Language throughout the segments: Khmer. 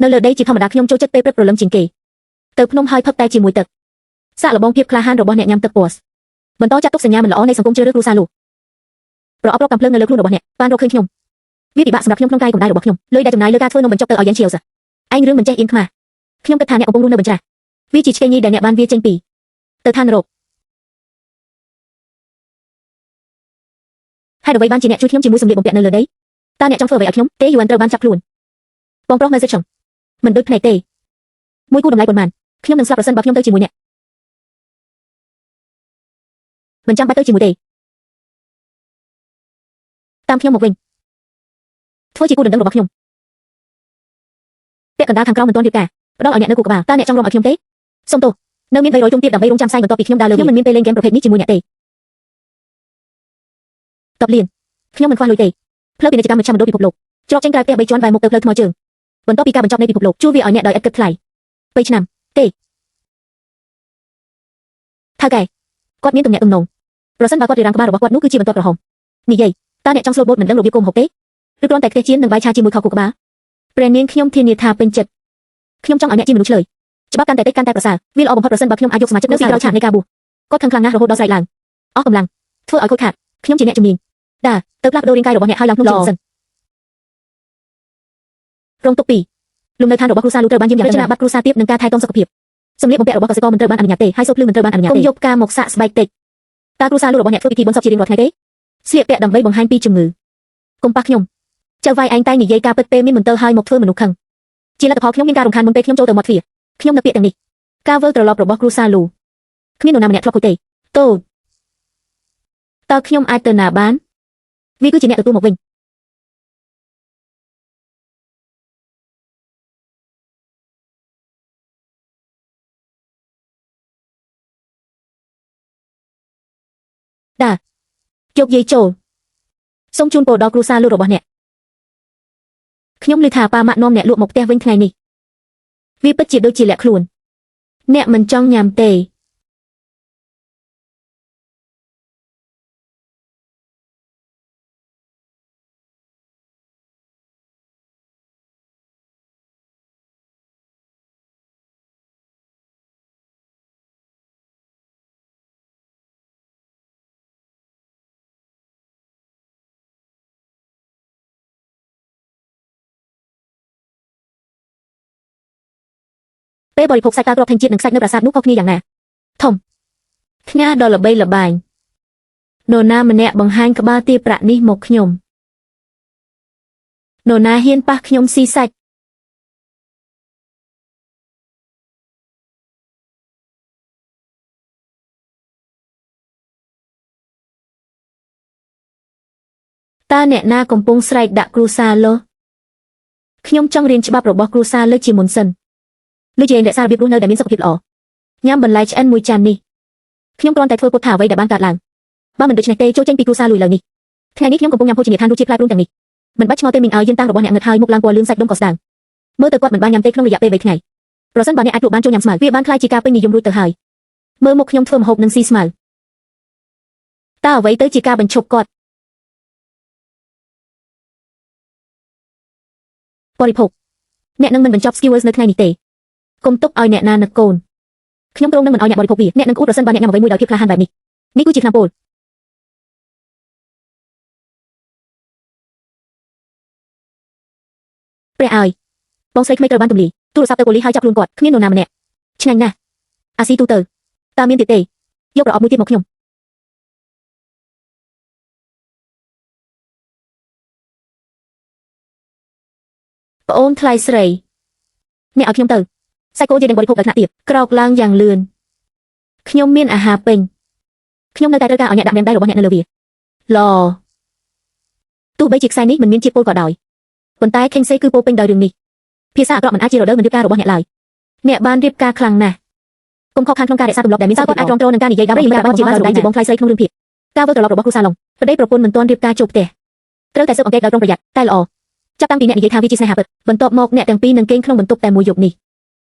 នៅលើដីជាធម្មតាខ្ញុំចូលចិត្តពេលព្រឹកព្រលឹមជាងគេទៅភ្នំហើយផឹកតែជាមួយទឹកសាកល្បងភាពក្លាហានរបស់អ្នកញ៉ាំទឹកពស់បន្តចាត់ទុកសញ្ញាមិនល្អនៃសង្គមជ្រើសរើសគ្រួសារលោកប្រអប់រកកាំភ្លើងនៅលើខ្លួនរបស់អ្នកបានរកឃើញខ្ញុំវាពិបាកសម្រាប់ខ្ញុំក្នុងកាយកម្ដៅរបស់ខ្ញុំលុយដែលចំណាយលើការធ្វើនំបញ្ចុកទៅឲ្យយ៉ាងជាវសឯងរឿងមិនចេះអៀនខ្មាស់ខ្ញុំគិតថាអ្នកកំពុងរស់នៅបញ្ច្រាស់វាជាឆ្កេញីដែលអ្នកបានវាចេញពីទៅឋាននរកហេតុអ្វីបានជាអ្នកជួយខ្ញុំជាមួយសម្លៀកបំពាក់នៅលើដីតើអ្នកចង់ធ្វើអ្វីឲ្យខ្ញុំទេយួនត្រូវបានចាប់ខ្លួនបងប្រុសមើលសិចខ្ញុំមិនដូចភ្នែកទេមួយគូតម្លៃប៉ុន្មានខ្ញុំនឹងស្លាប់ប្រសិនបើខ្ញុំទៅជាមួយអ្នកមិនចាំបាច់ទៅជាមួយទេតាមខ្ញុំមកវិញធ្វើជាគូដណ្ដឹងរបស់ខ្ញុំពាក់កណ្ដាលខាងក្រោមមិនទាន់រៀបការផ្ដល់ឲ្យអ្នកនៅគូក្បាលតើអ្នកចង់រំឲ្យខ្ញុំទេសូមទោសនៅមាន300ជុំទៀតដើម្បីរងចាំផ្សាយបន្ទាប់ពីខ្ញុំដើរលើខ្ញុំមិនមានពេលលេងហ្គេមប្រភេទនេះជាមួយអ្នកទេតបលៀនខ្ញុំមិនខ្វះលុយទេផ្លូវពាណិជ្ជកម្មមជ្ឈមណ្ឌលពិភពលោកច្រកចេញក្រៅផ្ទះ3ជាន់បែរមុខទៅផ្លូវថ្មើរជើងបន្ទាប់ពីការបញ្ចប់នៃពិភពលោកជួវាឲ្យអ្នកដោយឥតគិតថ្លៃ3ឆ្នាំទេថៅកែគាត់មានទំនាក់ទំនងប្រសិនបើគាត់រៀបរាងក្បាលរបស់គាត់នោះគឺជាបន្ទាត់ក្រហមនិយាយតើអ្នកចង់ស្លូតបូតមិនដឹងរបៀបគុំហូបទេឬគ្រាន់តែខ្ទះចៀននិងបាយឆាជាមួយខោគូក្បាលព្រះនាងខ្ញុំធានាថាពេញចិត្តខ្ញុំចង់ឲ្យអ្នកជាមនុស្សឆ្លើយច្បាប់កាន់តែតិចកាន់តែប្រសើរវាល្អបំផុតប្រសិនបើខ្ញុំអាចយកសមាជិកនៅពីក្រោយឆាកនៃការបួសគាត់ខឹងខ្លាំងណាស់រហូតដល់ស្រែកឡើងអស់កម្លាំងធ្វើឲ្យខូចខាតខ្ញុំជាអ្នកជំនាញដាទៅផ្លាស់ប្ដូររាងកាយរបស់អ្នកឲ្យឡើងភ្នំជាងសិនរងទុកពីលំនៅឋានរបស់គ្រួសារលោកត្រូវបានយាមយ៉ាងរចនាប័ទ្មគ្រួសារទៀបនិងការថែទាំសុខភាពសម្លៀកបំពាក់របស់កសិករមិនត្រូវបានអនុញ្ញាតទេហើយសូត្រភ្លឺមិនត្រូវបានអនុញ្ញាតទេកុំយកផ្កាមកសាក់ស្បែកតិចតើគ្រួសារលោករបស់អ្នកធ្វើពិធីបុណ្យសពជារៀងរាល់ថ្ងៃទេស្លៀកពាក់ដើម្បីបង្ហាញពីជំងឺកុំប៉ះខ្ញុំចៅវាយឯងតែនិយាយការពិតពេលមានមន្ទិលហើយមកធ្វើមនុស្សខឹងជាលទ្ធផលខ្ញុំមានការរំខានមុនពេលខ្ញុំចូលទៅមាត់ទ្វារខ្ញុំនៅពាក្យទាំងនេះការវិលត្រឡប់របស់គ្រួសារលូគ្មាននរណាម្នាក់ធ្លាប់ខូចទេតូតើខ្ញុំអាចទៅណាបានវាគឺជាអ្នកទទួលមកវិញដាយកយាយចូលសូមជូនពរដល់គ្រួសារលោករបស់អ្នកខ្ញុំឮថាប៉ាម៉ាក់នាំអ្នកលក់មកផ្ទះវិញថ្ងៃនេះវាពិតជាដូចជាលាក់ខ្លួនអ្នកមិនចង់ញ៉ាំទេពេលបរិភោគសាច់តើក្របធញ្ញជាតិនិងខ្សាច់នៅប្រាសាទនោះខុសគ្នាយ៉ាងណាធំខ្ញាដ៏ល្បីល្បាញនរណាម្នាក់បង្ហាញក្បាលទាប្រាក់នេះមកខ្ញុំនរណាហ៊ានប៉ះខ្ញុំស៊ីសាច់តើអ្នកណាកំពុងស្រែកដាក់គ្រួសារលើខ្ញុំចង់រៀនច្បាប់របស់គ្រួសារលើជាមុនសិនលើជារក្សារបៀបរស់នៅដែលមានសុខភាពល្អញ៉ាំបន្លែឆ្អិនមួយចាននេះខ្ញុំគ្រាន់តែធ្វើពុតថាអ្វីដែលបានកើតឡើងបើមិនដូច្នេះទេចូលចេញពីគ្រួសារលួយលើនេះថ្ងៃនេះខ្ញុំកំពុងញ៉ាំភោជនីយដ្ឋានរសជាតិផ្លែព្រុងទាំងនេះមិនបាច់ឆ្ងល់ទេមីងឲ្យយានតាំងរបស់អ្នកងឹតហើយមុខឡើងពណ៌លឿងសាច់ដុំក៏ស្ដើងមើលទៅគាត់មិនបានញ៉ាំទេក្នុងរយៈពេល3ថ្ងៃប្រសិនបើអ្នកអាចលក់បានចូលញ៉ាំស្មៅវាបានក្លាយជាការពេញនិយមរួចទៅហើយមើលមុខខ្ញុំធ្វើម្ហូបនិងស៊ីស្មៅតើអ្វីទៅជាការបញ្ឈប់គាត់បរិភោគអ្នកនឹងមិនបញ្ចប់ skewers នៅថ្ងៃនេះទេកុំទុកឲ្យអ្នកណានឹកកូនខ្ញុំគ្រោងនឹងមិនឲ្យអ្នកបរិភោគវាអ្នកនឹងអួតប្រសិនបើអ្នកញ៉ាំអ្វីមួយដោយភាពក្លាហានបែបនេះនេះគឺជាថ្នាំពុលព្រះឲ្យបងស្រីក្មេកត្រូវបានទម្លាយទូរស័ព្ទទៅប៉ូលីសហើយចាប់ខ្លួនគាត់គ្មាននរណាម្នាក់ឆ្ងាញ់ណាស់អាស៊ីទូទៅតើមានទៀតទេយកប្រអប់មួយទៀតមកខ្ញុំប្អូនថ្លៃស្រីអ្នកឲ្យខ្ញុំទៅសាច់គោយើងនឹងបរិភោគដល់ថ្នាក់ទៀតក្រោកឡើងយ៉ាងលឿនខ្ញុំមានអាហារពេញខ្ញុំនៅតែត្រូវការឲ្យអ្នកដាក់ម្រាមដៃរបស់អ្នកនៅលើវាឡទោះបីជាខ្សែនេះមិនមានជាតិពុលក៏ដោយប៉ុន្តែខេងសេគឺពោពេញដោយរឿងនេះភាសាអាក្រក់មិនអាចជារដូវមិនរៀបការរបស់អ្នកឡើយអ្នកបានរៀបការខ្លាំងណាស់កុំខកខានក្នុងការរក្សាទម្លាប់ដែលមានសើគាត់អាចទ្រាំទ្រនឹងការនិយាយដើមពីការជាបានសម្ដែងជាបងថ្លៃស្រីក្នុងរឿងភាគការវិលត្រឡប់របស់គ្រួសារឡុងប្តីប្រពន្ធមិនទាន់រៀបការចូលផ្ទះត្រូវតែស៊ើបអង្កេតដោយប្រុងប្រយ័ត្នតែល្អចាប់តាំងពីអ្នកនិយាយថាវាជាស្នេហាពិតបន្ទាប់មកអ្នកទាំងពីរនឹងគេងក្នុងបន្ទប់តែមួយយប់នេះ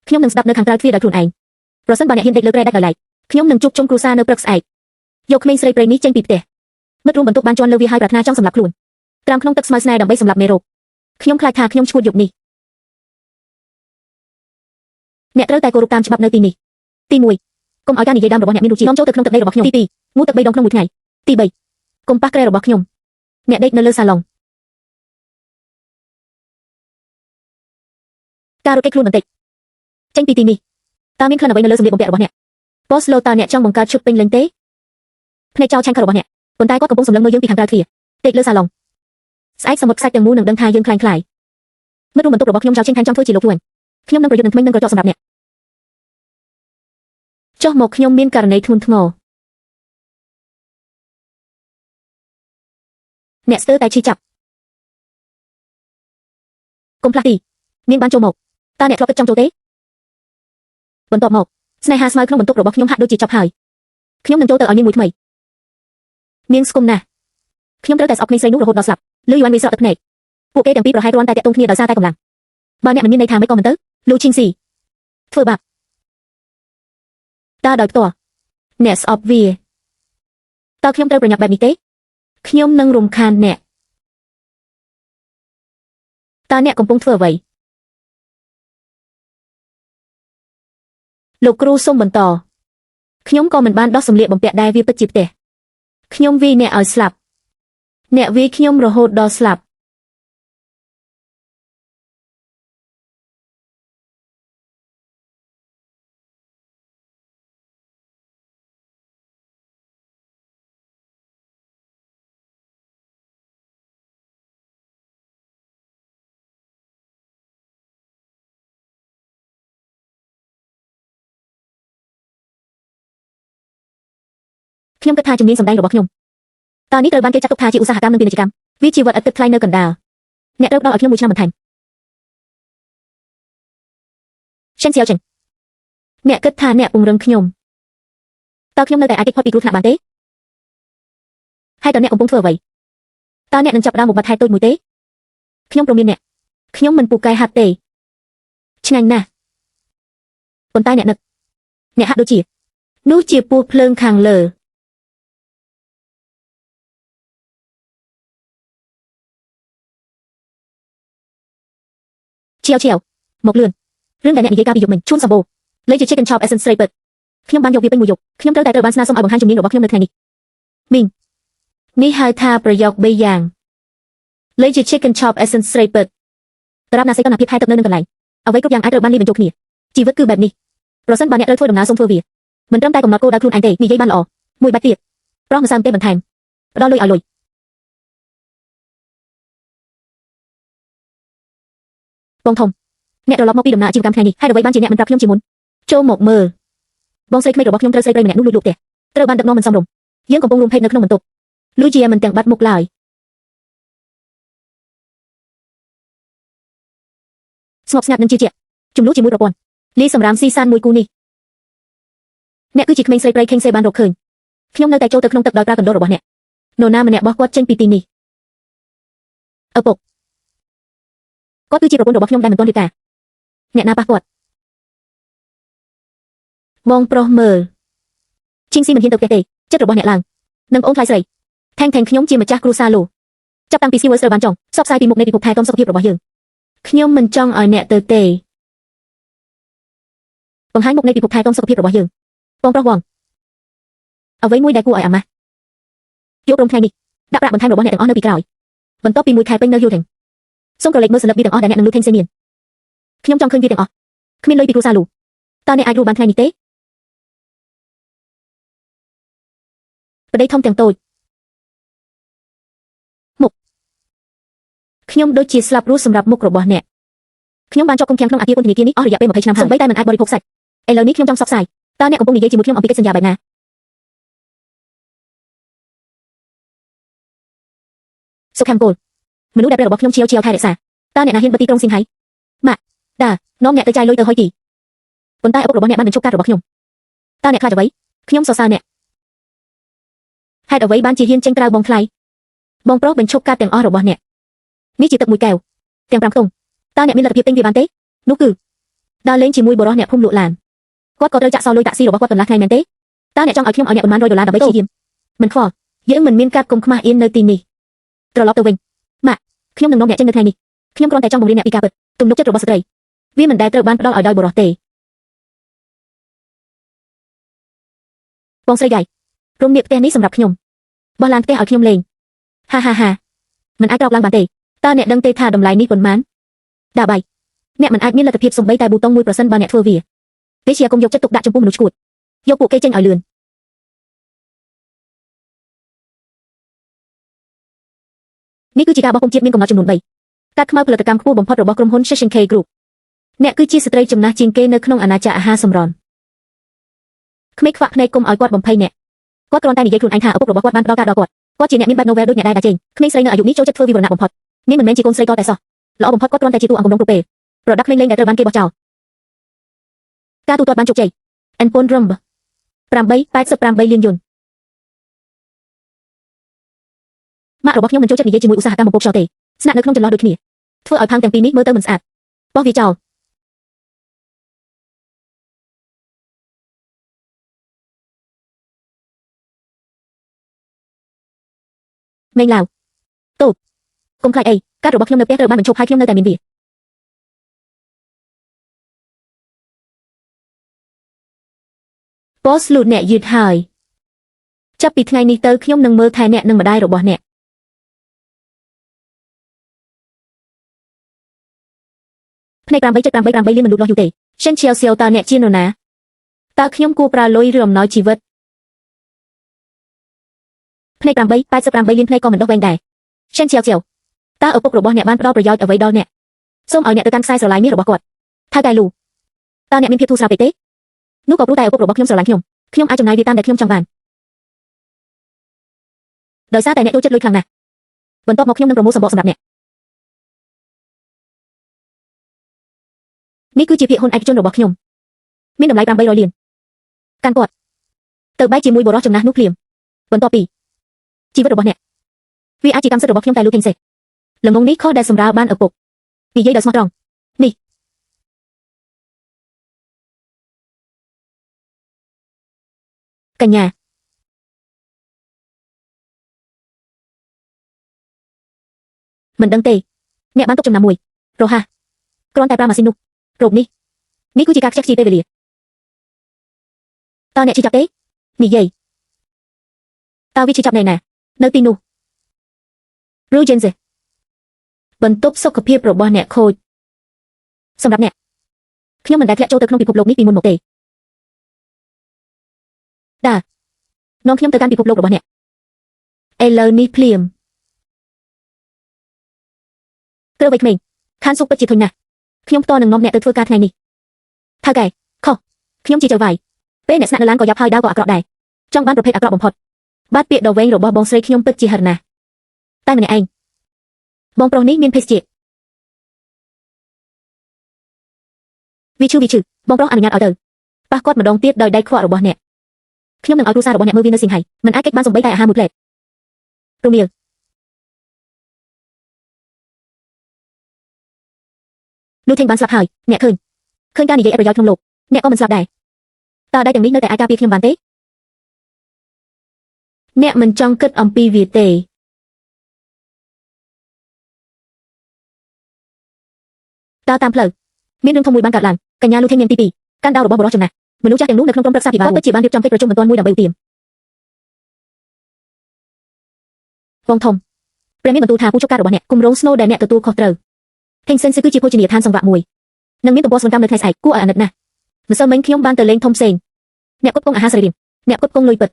ខ្ញុំនឹងស្ដាប់នៅខាងក្រៅទ្វារដោយខ្លួនឯងប្រសិនបើអ្នកហ៊ានដេកលើគ្រែដាច់ដោយឡែកខ្ញុំនឹងជួបជុំគ្រួសារនៅព្រឹកស្អែកយកក្មេងស្រីព្រៃនេះចេញពីផ្ទះមិត្តរួមបន្ទប់បានជន់លើវាហើយប្រាថ្នាចង់សម្លាប់ខ្លួនត្រាំក្នុងទឹកស្មៅស្នេហ៍ដើម្បីសម្លាប់មេរោគខ្ញុំខ្លាចថាខ្ញុំឈួតយប់នេះ អ្នកត្រូវតែគោរពតាមច្បាប់នៅទីនេះទី1កុំឲ្យការនិយាយដើមរបស់អ្នកមានរសជាតិនាំចូលទៅក្នុងទឹកដីរបស់ខ្ញុំទី2ងូតទឹក3ដងក្នុងមួយថ្ងៃទី3កុំប៉ះគ្រែរបស់ខ្ញុំអ្នកដេកនៅលើសាឡុងការរត់គេចខ្លួនបន្តិចចេញពីទីនេះតើមានក្លិនអ្វីនៅលើសម្លៀកបំពាក់របស់អ្នកប៉ូស្លូតើអ្នកចង់បង្កើតឈុតពេញលេញទេភ្នែកចោលឆាញ់ខរបស់អ្នកប៉ុន្តែគាត់កំពុងសម្លឹងមើលយើងពីខាងក្រៅទ្វារដេកលើសាឡុងស្អែកសមុទ្រខ្សាច់ទាំងមូលនឹងដឹងថាយើងខ្លាំងខ្លាយមិត្តរួមបន្ទប់របស់ខ្ញុំចោលចេញខាងចង់ធ្វើជាលោកជួញខ្ញុំនឹងប្រយុទ្ធនឹងធ្មេញនិងក្រចកសម្រាប់អ្នកចុះមកខ្ញុំមានករណីធ្ងន់ធ្ងរអ្នកស្ទើរតែឈឺចាប់កុំផ្លាស់ទីនាងបានចូលមកតើអ្នកធ្លាប់គិតចង់ចូលទេបន្ទាប់មកស្នេហាស្មៅក្នុងបន្ទប់របស់ខ្ញុំហាក់ដូចជាចប់ហើយខ្ញុំនឹងចូលទៅឲ្យនាងមួយថ្មីនាងស្គមណាស់ខ្ញុំត្រូវតែស្អប់ក្មេងស្រីនោះរហូតដល់ស្លាប់លឺយួនវីស្រក់ទឹកភ្នែកពួកគេទាំងពីរប្រហែលគ្រាន់តែតាក់ទងគ្នាដោយសារតែកម្លាំងបើអ្នកមិនមានន័យថាមិនក៏មិនទៅលូឈីងស៊ីធ្វើបាបតើដោយផ្ទាល់អ្នកស្អប់វាតើខ្ញុំត្រូវប្រញាប់បែបនេះទេខ្ញុំនឹងរំខានអ្នកតើអ្នកកំពុងធ្វើអ្វីលោកគ្រូសូមបន្តខ្ញុំក៏មិនបានដោះសម្លៀកបំពាក់ដែរវាពិតជាផ្ទះខ្ញុំវាយអ្នកឲ្យស្លាប់អ្នកវាយខ្ញុំរហូតដល់ស្លាប់ខ្ញុំគិតថាជំនាញសម្ដែងរបស់ខ្ញុំតើនេះត្រូវបានគេចាត់ទុកថាជាឧស្សាហកម្មនិងពាណិជ្ជកម្មវាជាវត្តឥតទឹកថ្លៃនៅកណ្ដាលអ្នកត្រូវផ្ដល់ឲ្យខ្ញុំមួយឆ្នាំបន្ថែមშិនសៀវចិនអ្នកគិតថាអ្នកពង្រឹងខ្ញុំតើខ្ញុំនៅតែអាចគេចផុតពីគ្រោះថ្នាក់បានទេហើយតើអ្នកកំពុងធ្វើអ្វីតើអ្នកនឹងចាប់ផ្ដើមបំបត្តិហេតុតូចមួយទេខ្ញុំព្រមានអ្នកខ្ញុំមិនពូកែហាត់ទេឆ្ងាញ់ណាស់ប៉ុន្តែអ្នកនឹកអ្នកហាក់ដូចជានោះជាពស់ភ្លើងខាងលើឈៀវឈៀវមកលឿនរឿងដែលអ្នកនិយាយកាលពីយប់មិញឈួនសម្បូរលេជា chicken chop essence ស្រីពិតខ្ញុំបានយកវាពេញមួយយប់ខ្ញុំត្រូវតែត្រូវបានស្នើសុំឲ្យបង្ហាញជំនាញរបស់ខ្ញុំនៅថ្ងៃនេះមីងនេះហៅថាប្រយោគបីយ៉ាងលេជា chicken chop essence ស្រីពិតត្រាប់ណាសីកណាភាពហែទឹកនៅនឹងកន្លែងអ្វីគ្រប់យ៉ាងអាចត្រូវបានលាយបញ្ចូលគ្នាជីវិតគឺបែបនេះប្រសិនបើអ្នកត្រូវធ្វើដំណើរសូមធ្វើវាមិនត្រឹមតែកំណត់គោលដៅខ្លួនឯងទេនិយាយបានល្អមួយបាច់ទៀតប្រោះម្សៅទេបន្ថែមផ្ដល់លុយឲ្យលុយបងធំអ្នកត្រឡប់មកពីដំណើរអាជីវកម្មថ្ងៃនេះហេតុអ្វីបានជាអ្នកមិនប្រាប់ខ្ញុំជាមុនចូលមកមើលបងស្រីក្មេករបស់ខ្ញុំត្រូវស្រីព្រៃម្នាក់នោះលួចលក់ផ្ទះត្រូវបានដឹកនាំមិនសមរម្យយើងកំពុងរួមភេទនៅក្នុងបន្ទប់លូជាមិនទាំងបាត់មុខឡើយស្ងប់ស្ងាត់និងជឿជាក់ចំនួនជាមួយប្រព័ន្ធលីសម្រាមស៊ីសានមួយគូនេះអ្នកគឺជាក្មេងស្រីព្រៃខេងសេបានរកឃើញខ្ញុំនៅតែចូលទៅក្នុងទឹកដោយប្រើកណ្ដុររបស់អ្នកនរណាម្នាក់បោះគាត់ចេញពីទីនេះឪពុកគាត់គឺជាប្រពន្ធរបស់ខ្ញុំដែលមិនទាន់រៀបការអ្នកណាប៉ះគាត់បងប្រុសមើលជីងស៊ីមិនហ៊ានទៅផ្ទះទេចិត្តរបស់អ្នកឡើងនឹងអូនថ្លៃស្រីថែងថែងខ្ញុំជាម្ចាស់គ្រួសារលូចាប់តាំងពីស៊ីវើត្រូវបានចង់សបផ្សាយពីមុខនៃពិភពថែទាំសុខភាពរបស់យើងខ្ញុំមិនចង់ឲ្យអ្នកទៅទេបង្ហាញមុខនៃពិភពថែទាំសុខភាពរបស់យើងបងប្រុសវងអ្វីមួយដែលគួរឲ្យអាម៉ាស់យកព្រមថ្ងៃនេះដាក់ប្រាក់បន្ថែមរបស់អ្នកទាំងអស់នៅពីក្រោយបន្ទាប់ពីមួយខែពេញនៅយូថេងសូមក្រឡេកមើលសន្លឹកវាទាំងអស់ដែលអ្នកនឹងលូថេងសេមានខ្ញុំចង់ឃើញវាទាំងអស់គ្មានលុយពីគ្រួសារលូតើអ្នកអាចរស់បានថ្ងៃនេះទេប្តីធំទាំងតូចមុខខ្ញុំដូចជាស្លាប់រស់សម្រាប់មុខរបស់អ្នកខ្ញុំបានជាប់គុំឃាំងក្នុងអគារពន្ធនាគារនេះអស់រយៈពេល20ឆ្នាំហើយសូម្បីតែមិនអាចបរិភោគសាច់ឥឡូវនេះខ្ញុំចង់ផ្សព្វផ្សាយតើអ្នកកំពុងនិយាយជាមួយខ្ញុំអំពីកិច្ចសន្យាបែបណាសុខំគោលមនុស្សដែលព្រះរបស់ខ្ញុំជាវជាវថែរក្សាតើអ្នកណាហ៊ានបិទទីក្រុងសៀងហៃម៉ាក់ដានាំអ្នកទៅចាយលុយទៅហុយទីប៉ុន្តែឪពុករបស់អ្នកបានបញ្ឈប់ការរបស់ខ្ញុំតើអ្នកខ្លាចអ្វីខ្ញុំសរសើរអ្នកហេតុអ្វីបានជាហ៊ានចេញក្រៅបងថ្លៃបងប្រុសបញ្ឈប់ការទាំងអស់របស់អ្នកនេះជាទឹកមួយកែវទាំង5ខ្ទង់តើអ្នកមានលទ្ធភាពទិញវាបានទេនោះគឺដើរលេងជាមួយបុរសអ្នកភូមិលក់ឡានគាត់ក៏ត្រូវចាក់សោលុយតាក់ស៊ីរបស់គាត់កន្លះថ្ងៃមែនទេតើអ្នកចង់ឲ្យខ្ញុំឲ្យអ្នកប៉ុន្មានរយដុល្លារដើម្បីព្យាយាមមិនខ្វល់យើងមិនមានការគុំខ្មាស់អៀននៅទីនេះត្រឡប់ទៅវិញម៉ាក់ខ្ញុំនឹងនាំអ្នកចេញនៅថ្ងៃនេះខ្ញុំគ្រាន់តែចង់បង្រៀនអ្នកពីការពិតទំនុកចិត្តរបស់ស្ត្រីវាមិនដែលត្រូវបានផ្ដល់ឲ្យដោយបុរសទេ បងស្រីយ៉ៃរំនាបផ្ទះនេះសម្រាប់ខ្ញុំបោះឡានផ្ទះឲ្យខ្ញុំលេងហាហាហាមិនអាចក្រោកឡើងបានទេតើអ្នកដឹងទេថាតម្លៃនេះប៉ុន្មានដាបៃអ្នកមិនអាចមានលទ្ធភាពសំបីតែប៊ូតុងមួយប្រសិនបើអ្នកធ្វើវាវាជាគុំយកចិត្តទុកដាក់ចំពោះមនុស្សឈួតយកពួកគេចេញឲ្យលឿននេះគឺជាការបោះពុម្ពជាតិមានកំណត់ចំនួន3កាត់ខ្មៅផលិតកម្មខ្ពស់បំផុតរបស់ក្រុមហ៊ុន Session K Group អ្នកគឺជាស្ត្រីចំណាស់ជាងគេនៅក្នុងអាណាចក្រអាហារសម្រន់ក្មេងខ្វាក់ភ្នែកគុំឲ្យគាត់បំភ័យអ្នកគាត់គ្រាន់តែនិយាយខ្លួនឯងថាឪពុករបស់គាត់បានផ្ដល់ការដល់គាត់គាត់ជាអ្នកមានបែប novel ដូចអ្នកដែរដាចេងក្មេងស្រីនៅអាយុនេះចូលចិត្តធ្វើវិវរណៈបំផុតនេះមិនមែនជាកូនស្រីក៏តែសោះល្អបំផុតគាត់គ្រាន់តែជាតួអង្គកំរុងគ្រប់ពេលប្រដាប់ក្មេងលេងដែលត្រូវបានគេបោះចោលការទូទាត់បានជោគជ័យអិនពនរំ8 88លានយុនម៉ាក់របស់ខ្ញុំមិនចូលចិត្តនិយាយជាមួយឧស្សាហកម្មបំពងខ្យល់ទេស្នាក់នៅក្នុងចន្លោះដូចគ្នាធ្វើឲ្យផាងទាំងពីរនេះមើលទៅមិនស្អាតបោះវាចោលមេងឡាវតូបកុំខ្លាចអីកាត់របស់ខ្ញុំនៅផ្ទះត្រូវបានបញ្ឈប់ហើយខ្ញុំនៅតែមានវាបូសលូតអ្នកយឺតហើយចាប់ពីថ្ងៃនេះទៅខ្ញុំនឹងមើលថែអ្នកនិងម្ដាយរបស់អ្នកភ្នែក8.88លានមិនលូតលាស់យូរទេសិនឈៀវសៀវតើអ្នកជានរណាតើខ្ញុំគួរប្រើលុយឬអំណោយជីវិតភ្នែក8 88លានភ្នែកក៏មិនដុះវែងដែរសិនឈៀវសៀវតើឪពុករបស់អ្នកបានផ្ដល់ប្រយោជន៍អ្វីដល់អ្នកសូមឲ្យអ្នកទៅកាន់ខ្សែស្រឡាយមាសរបស់គាត់ថៅកែលូតើអ្នកមានភាពធូរស្រាលពេកទេនោះក៏ព្រោះតែឪពុករបស់ខ្ញុំស្រឡាញ់ខ្ញុំខ្ញុំអាចចំណាយវាតាមដែលខ្ញុំចង់បានដោយសារតែអ្នកចូលចិត្តលុយខ្លាំងណាស់បន្ទាប់មកខ្ញុំនឹងប្រមូលសម្បកសម្រាប់អ្នកនេះគឺជាភាគហ៊ុនឯកជនរបស់ខ្ញុំមានតម្លៃ800លានកាន់គាត់ទៅបែកជាមួយបុរសចំណាស់នោះភ្លាមបន្ទាប់ពីជីវិតរបស់អ្នកវាអាចជាកម្មសិទ្ធិរបស់ខ្ញុំតែលូថេងសេល្ងងនេះខុសដែលសម្រាលបានឪពុកនិយាយដោយស្មោះត្រង់នេះកញ្ញាមិនដឹងទេអ្នកបានទុកចំណាំមួយរហ័សគ្រាន់តែប្រើម៉ាស៊ីននោះរូបនេះនេះគឺជាការខ្ជះខ្ជាយពេលវេលាតើអ្នកឈឺចាប់ទេនិយាយតើវាឈឺចាប់ណែណានៅទីនោះរូជេនសេបន្ទប់សុខភាពរបស់អ្នកខូចសម្រាប់អ្នកខ្ញុំមិនដែលធ្លាក់ចូលទៅក្នុងពិភពលោកនេះពីមុនមកទេដានាំខ្ញុំទៅកាន់ពិភពលោករបស់អ្នកឥឡូវនេះភ្លាមត្រូវវ័យក្មេងខានសុកពិតជាធុញណាស់ខ្ញុំផ្ទាល់នឹងនាំអ្នកទៅធ្វើការថ្ងៃនេះថៅកែខុសខ្ញុំជាចៅវាយពេលអ្នកស្នាក់នៅឡានក៏យ៉ាប់ហើយដាវក៏អាក្រក់ដែរចង់បានប្រភេទអាក្រក់បំផុតបាត់ពាក្យដ៏វែងរបស់បងស្រីខ្ញុំពិតជាហិរណាស់តែម្នាក់ឯងបងប្រុសនេះមានភេសជ្ជៈវាឈឺវាឈឺបងប្រុសអនុញ្ញាតឲ្យទៅប៉ះគាត់ម្ដងទៀតដោយដៃខ្វក់របស់អ្នកខ្ញុំនឹងឲ្យគ្រួសាររបស់អ្នកមើលវានៅសៀងហៃមិនអាចគេចបានសំបីតែអាហារមួយផ្លែតរមៀលលូថេងបានស្លាប់ហើយអ្នកឃើញឃើញការនិយាយអត់ប្រយោជន៍ក្នុងលោកអ្នកក៏មិនស្លាប់ដែរតើដៃទាំងនេះនៅតែអាចការពារខ្ញុំបានទេអ្នកមិនចង់គិតអំពីវាទេតើតាមផ្លូវមានរឿងធំមួយបានកើតឡើងកញ្ញាលូថេងមានទី2កាន់ដាវរបស់បុរសចំណាស់មនុស្សចាស់ទាំងនោះនៅក្នុងក្រុមប្រឹក្សាភិបាលពិតជាបានរៀបចំកិច្ចប្រជុំបន្ទាន់មួយដើម្បីឧទាមបងធំព្រះមានបន្ទូលថាពូជការរបស់អ្នកគម្រោងស្នូដែលអ្នកទទួលខុសត្រូវថេងសិនគឺជាភោជនីយដ្ឋានសង្វាក់មួយនឹងមានទំព័រសកម្មនៅថ្ងៃស្អែកគួរឲ្យអាណិតណាស់ម្សិលមិញខ្ញុំបានទៅលេងធំផ្សេងអ្នកផ្គត់ផ្គង់អាហារសរីរាង្គអ្នកផ្គត់ផ្គង់លុយពិត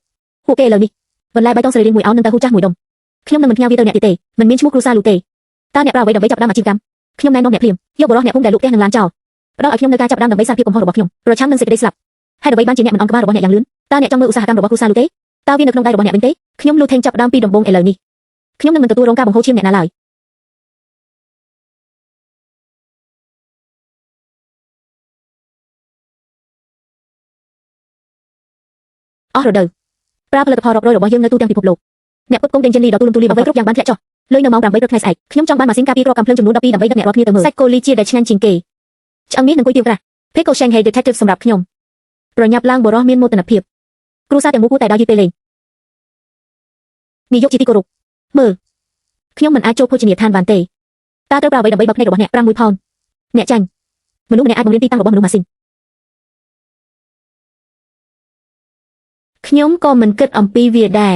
ពួកគេឥឡូវនេះបន្លែបៃតងសរីរាង្គមួយអោននឹងទៅហ៊ូចាស់មួយដុំខ្ញុំនឹងមិនផ្ញើវាទៅអ្នកទៀតទេមិនមានឈ្មោះគ្រួសារលូទេតើអ្នកប្រើអ្វីដើម្បីចាប់ផ្ដើមអាជីវកម្មខ្ញុំណែនាំអ្នកភ្លាមយកបុរសអ្នកភូមិដែលលក់ផ្ទះនឹងឡានចោលផ្ដល់ឲ្យខ្ញុំនៅការចាប់ផ្ដើមដើម្បីសារភាពកំហុសរបស់ខ្ញុំប្រឆាំងនឹងសេចក្តីស្លាប់ហេតុអ្វីបានជាអ្នកមិនអន់ក្បាលរបស់អ្នកយ៉ាងលឿនតើអ្នកចង់មើលឧស្សាហកម្មរបស់គ្រួសារលូទេតើវានៅក្នុងដៃរបស់អ្នកវិញទេខ្ញុំលូថេងចាប់ផ្ដើមពីដំបូងឥឡូវនេះខ្ញុំនឹងមិនទទួលរងការបង្ហូរឈាមអ្នកណាឡើយអស់រដូវប្រើផលិតផលរាប់រយរបស់យើងនៅទូទាំងពិភពលោកអ្នកផ្គត់ផ្គង់ដេញជិនលីដ៏ទូលំទូលាយអ្វីគ្រប់យ៉ាងបានធ្លាក់ចុះលុយនៅម៉ោង8ព្រឹកថ្ងៃស្អែកខ្ញុំចង់បានម៉ាស៊ីនការពារគ្រាប់កាំភ្លើងចំនួន12ដើម្បីដឹកអ្នករាល់គ្នាទៅមើលសាច់គោលីជាដែលឆ្ងាញ់ជាងគេឆ្អឹងនេះនឹងគុយទាវក្រាស់ Pickle Shanghai Detective សម្រាប់ខ្ញុំប្រញាប់ឡើងបុរសមានមោទនភាពគ្រួសារទាំងមូលគួរតែដើរយឺតពេលលេងនាយកជាទីគោរពមើលខ្ញុំមិនអាចចូលភោជនីយដ្ឋានបានទេតើត្រូវប្រើអ្វីដើម្បីបើកភ្នែករបស់អ្នក6ផោនអ្នកចាញ់មនុស្សម្នាក់អាចបង្រៀនទីតាំងរបស់មនុស្សម៉ាស៊ីនខ ខ្ញុំក៏មិនគិតអំពីវាដែរ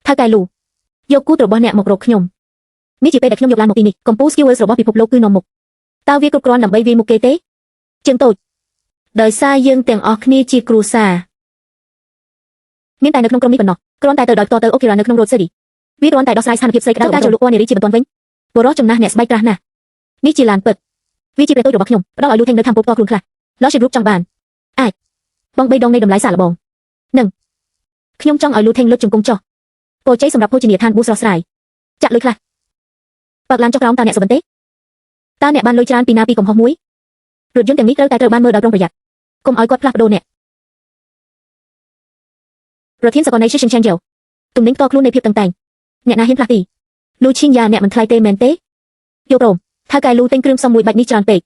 ថៅកែលូយកគូតរបស់អ្នកមករកខ្ញុំនេះជាពេលដែលខ្ញុំយកឡានមកទីនេះកំពូល skewers របស់ពិភពលោកគឺនាំមុខតើវាគ្រប់គ្រាន់ដើម្បីវាយមុខគេទេជើងតូចដោយសារយើងទាំងអស់គ្នាជាគ្រួសារមានតែនៅក្នុងក្រុមនេះប៉ុណ្ណោះគ្រាន់តែទៅដោយផ្ទាល់ទៅអូខេរ៉ានៅក្នុង Road City វាគ្រាន់តែដោះស្រាយស្ថានភាពស្រីក្តៅការចូលលក់ពណ៌នារីជាបន្ទាន់វិញបុរសចំណាស់អ្នកស្បែកក្រាស់ណាស់នេះជាឡានពិតវាជាព្រះតូចរបស់ខ្ញុំផ្ដល់ឲ្យលូថេងនៅធម្មពលផ្ទាល់ខ្លួនខ្លះ Lost Group ចង់បានអាចបងបីដងនៃតម្លៃសាកល្បងនិងខ្ញុំចង់ឲ្យលូថេងលុតជង្គង់ចុះពរជ័យសម្រាប់ភោជនីយដ្ឋានប៊ូស្រស់ស្រាយចាក់លុយខ្លះបើកឡានចុះក្រោមតើអ្នកសុបិនទេតើអ្នកបានលុយច្រើនពីណាពីកំហុសមួយរថយន្តទាំងនេះត្រូវតែត្រូវបានមើលដោយប្រុងប្រយ័ត្នកុំឲ្យគាត់ផ្លាស់ប្ដូរអ្នកប្រធានសកលនៃ Shin Chanjo ទំនិញផ្ទាល់ខ្លួននៃភាពតឹងតែងអ្នកណាហ៊ានផ្លាស់ទីលូឈីងយ៉ាអ្នកមិនថ្លៃទេមែនទេយកព្រមថៅកែលូទិញគ្រឿងផ្សំមួយបាច់នេះច្រើនពេក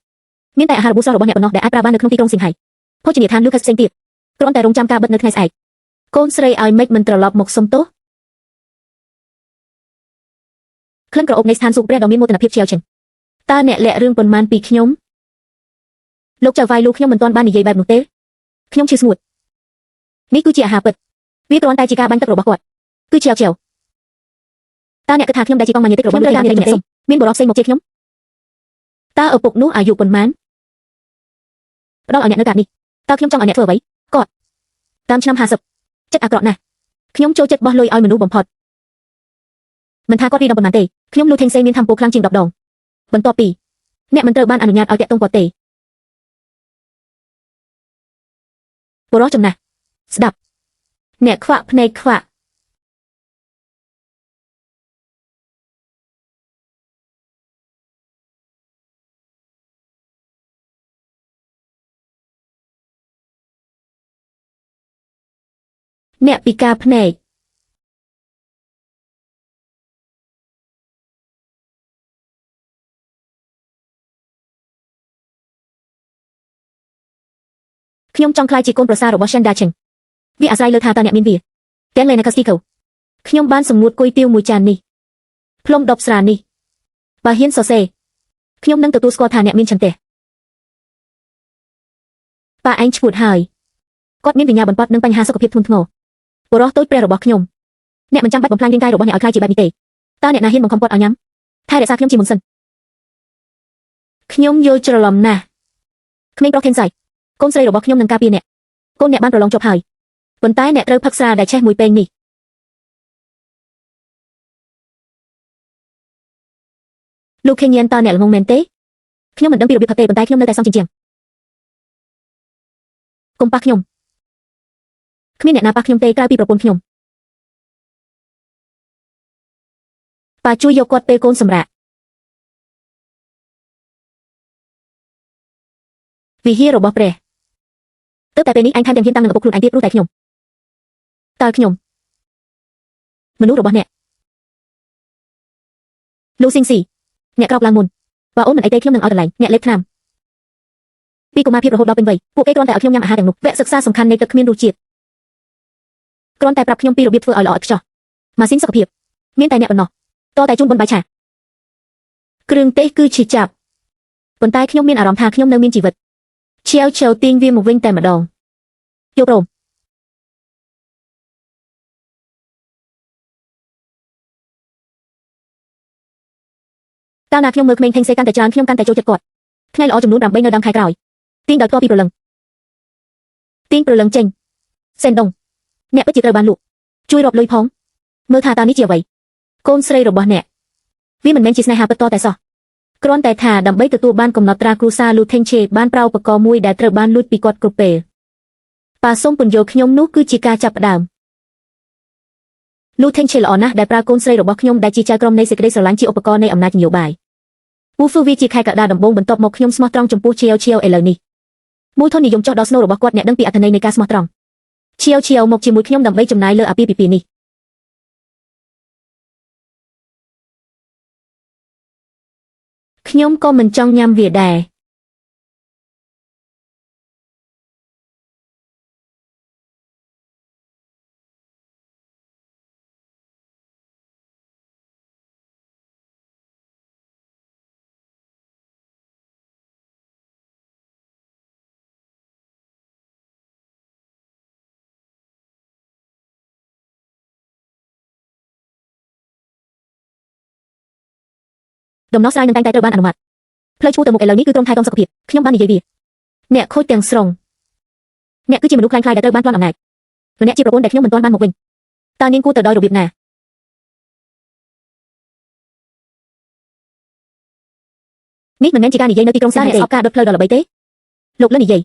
មានតែអាហារបួស្រស់របស់អ្នកប៉ុណ្ណោះដែលអាចប្រើបាននៅក្នុងទីក្រុងសៀងហៃភោជនីយដ្ឋាន Lucas ផ្សេងទៀតគ្រាន់តែរងចាំការបិទនៅថ្ងៃស្អែកកូនស្រីឲ្យម៉េចមិនត្រឡប់មកសុំទោសក្លិនក្រអូបនៃស្ថានសួគ៌ព្រះដ៏មានមោទនភាពជាវចិនតើអ្នកលាក់រឿងប៉ុន្មានពីខ្ញុំលោកចៅហ្វាយលូខ្ញុំមិនទាន់បាននិយាយបែបនោះទេខ្ញុំឈឺស្ងួតនេះគឺជាអាហារពិតវាគ្រាន់តែជាការបាញ់ទឹករបស់គាត់គឺជាវជាវតើអ្នកគិតថាខ្ញុំដែលជាកងម៉ាញេទិករបស់លោកត្រូវការអ្នកសុំមានបុរសផ្សេងមកជេរខ្ញុំតើឪពុកនោះអាយុប៉ុន្មានផ្ដល់ឲ្យអ្នកនៅកាតនេះតើខ្ញុំចង់ឲ្យអ្នកធ្វើអ្វីគាត់តាមឆ្នាំ50ចិត្តអាក្រក់ណាស់ខ្ញុំចូលចិត្តបោះលុយឲ្យមនុស្សបំផុតមិនថាគាត់រីដងប៉ុន្មានទេខ្ញុំលូថេងសេមានធម្មពលខ្លាំងជាង10ដងបន្ទាប់ពីអ្នកមិនត្រូវបានអនុញ្ញាតឲ្យតាក់ទងគាត់ទេបុរសចំណាស់ស្ដាប់អ្នកខ្វាក់ភ្នែកខ្វាក់អ្នកពិការភ្នែកខ្ញុំចង់ក្លាយជាកូនប្រសាររបស់ Shanda Cheng វាអាស្រ័យលើថាតើអ្នកមានវាទាំងលេណាកាស្ទីកូខ្ញុំបានសម្ងួតគុយទាវមួយចាននេះផ្លុំដប់ស្រានេះបើហ៊ានសរសេរខ្ញុំនឹងទទួលស្គាល់ថាអ្នកមានឆន្ទៈប៉ាឯងឈួតហើយគាត់មានវិញ្ញាបន្ទាត់និងបញ្ហាសុខភាពធ្ងន់ធ្ងរបុរសតូចព្រះរបស់ខ្ញុំអ្នកមិនចាំបាច់បំផ្លាញរាងកាយរបស់អ្នកឲ្យក្លាយជាបែបនេះទេតើអ្នកណាហ៊ានបង្ខំគាត់ឲ្យញ៉ាំថែរក្សាខ្ញុំជាមុនសិនខ្ញុំយល់ច្រឡំណាស់ក្មេងប្រុសថេនសៃកូនស្រីរបស់ខ្ញុំនឹងការពារអ្នកកូនអ្នកបានប្រឡងជាប់ហើយប៉ុន្តែអ្នកត្រូវផឹកស្រាដែលឆេះមួយពែងនេះលោកខេញៀនតើអ្នកល្ងងមែនទេខ្ញុំមិនដឹងពីរបៀបផឹកទេប៉ុន្តែខ្ញុំនៅតែសង់ជាងជាងកុំប៉ះខ្ញុំគ្មានអ្នកណាប៉ះខ្ញុំទេក្រៅពីប្រពន្ធខ្ញុំប៉ាជួយយកគាត់ពេលកូនសម្រាកវិហាររបស់ព្រះទើបតែពេលនេះឯងថែមទាំងហ៊ានតាំងនឹងឪពុកខ្លួនឯងទៀតព្រោះតែខ្ញុំតើខ្ញុំមនុស្សរបស់អ្នកលូស៊ីងស៊ីអ្នកក្រោកឡើងមុនបើអូនមិនអីទេខ្ញុំនឹងឲ្យកន្លែងអ្នកលេបថ្នាំពីកុមារភាពរហូតដល់ពេញវ័យពួកគេគ្រាន់តែឲ្យខ្ញុំញ៉ាំអាហារទាំងនោះវគ្គសិក្សាសំខាន់នៃទឹកគ្មានរសជាតិគ្រាន់តែប្រាប់ខ្ញុំពីរបៀបធ្វើឲ្យល្អឥតខ្ចោះម៉ាស៊ីនសុខភាពមានតែអ្នកប៉ុណ្ណោះតតែជូនបុណ្យបាយឆាគ្រឿងទេសគឺជាចាប់ប៉ុន្តែខ្ញុំមានអារម្មណ៍ថាខ្ញុំនៅមានជីវិតឈៀវឈៀវទាញវាមកវិញតែម្ដងយកព្រមកាលណាខ្ញុំមើលក្មេងថេងសេកាន់តែច្រើនខ្ញុំកាន់តែចូលចិត្តគាត់ថ្ងៃល្អចំនួន8នៅដើមខែក្រោយទាញដោយផ្ទាល់ពីព្រលឹងទាញព្រលឹងចេញសេនដងអ្នកពិតជាត្រូវបានលក់ជួយរាប់លុយផងមើលថាតើនេះជាអ្វីកូនស្រីរបស់អ្នកវាមិនមែនជាស្នេហាពិតតែសោះគ្រាន់តែថាដើម្បីទទួលបានកំណត់ត្រាគ្រួសារលូថេងឆេបានប្រើឧបករណ៍មួយដែលត្រូវបានលួចពីគាត់គ្រប់ពេលប៉ាសូមពន្យល់ខ្ញុំនោះគឺជាការចាប់ផ្ដើមលូថេងឆេល្អណាស់ដែលប្រើកូនស្រីរបស់ខ្ញុំដែលជាចៅក្រមនៃសេចក្តីស្រឡាញ់ជាឧបករណ៍នៃអំណាចនយោបាយពូហ្វឺវាជាខែកក្កដាដំបូងបន្ទាប់មកខ្ញុំស្មោះត្រង់ចំពោះឈៀវឈៀវឥឡូវនេះមូលធននិយមចុះដល់ស្នូលរបស់គាត់អ្នកដឹងពីអត្ថន័យនៃការស្មោះត្រង់ឈៀវឈៀវមកជាមួយខ្ញុំដើម្បីចំណាយលើអាពាហ៍ពិពាហ៍នេះខ្ញុំក៏មិនចង់ញ៉ាំវាដែរ ដំណោះស្រាយនឹងតែងតែត្រូវបានអនុម័តផ្លូវឆ្ពោះទៅមុខឥឡូវនេះគឺក្រុមថែទាំសុខភាពខ្ញុំបាននិយាយវាអ្នកខូចទាំងស្រុងអ្នកគឺជាមនុស្សខ្លាំងខ្លាយដែលត្រូវបានប្លន់អំណាចអ្នកជាប្រពន្ធដែលខ្ញុំមិនទាន់បានមកវិញតើនាងគួរទៅដោយរបៀបណានេះមិនមែនជាការនិយាយនៅទីក្រុងសៀមទេស្អប់ការដុតផ្លូវដ៏ល្បីទេលោកលិននិយាយ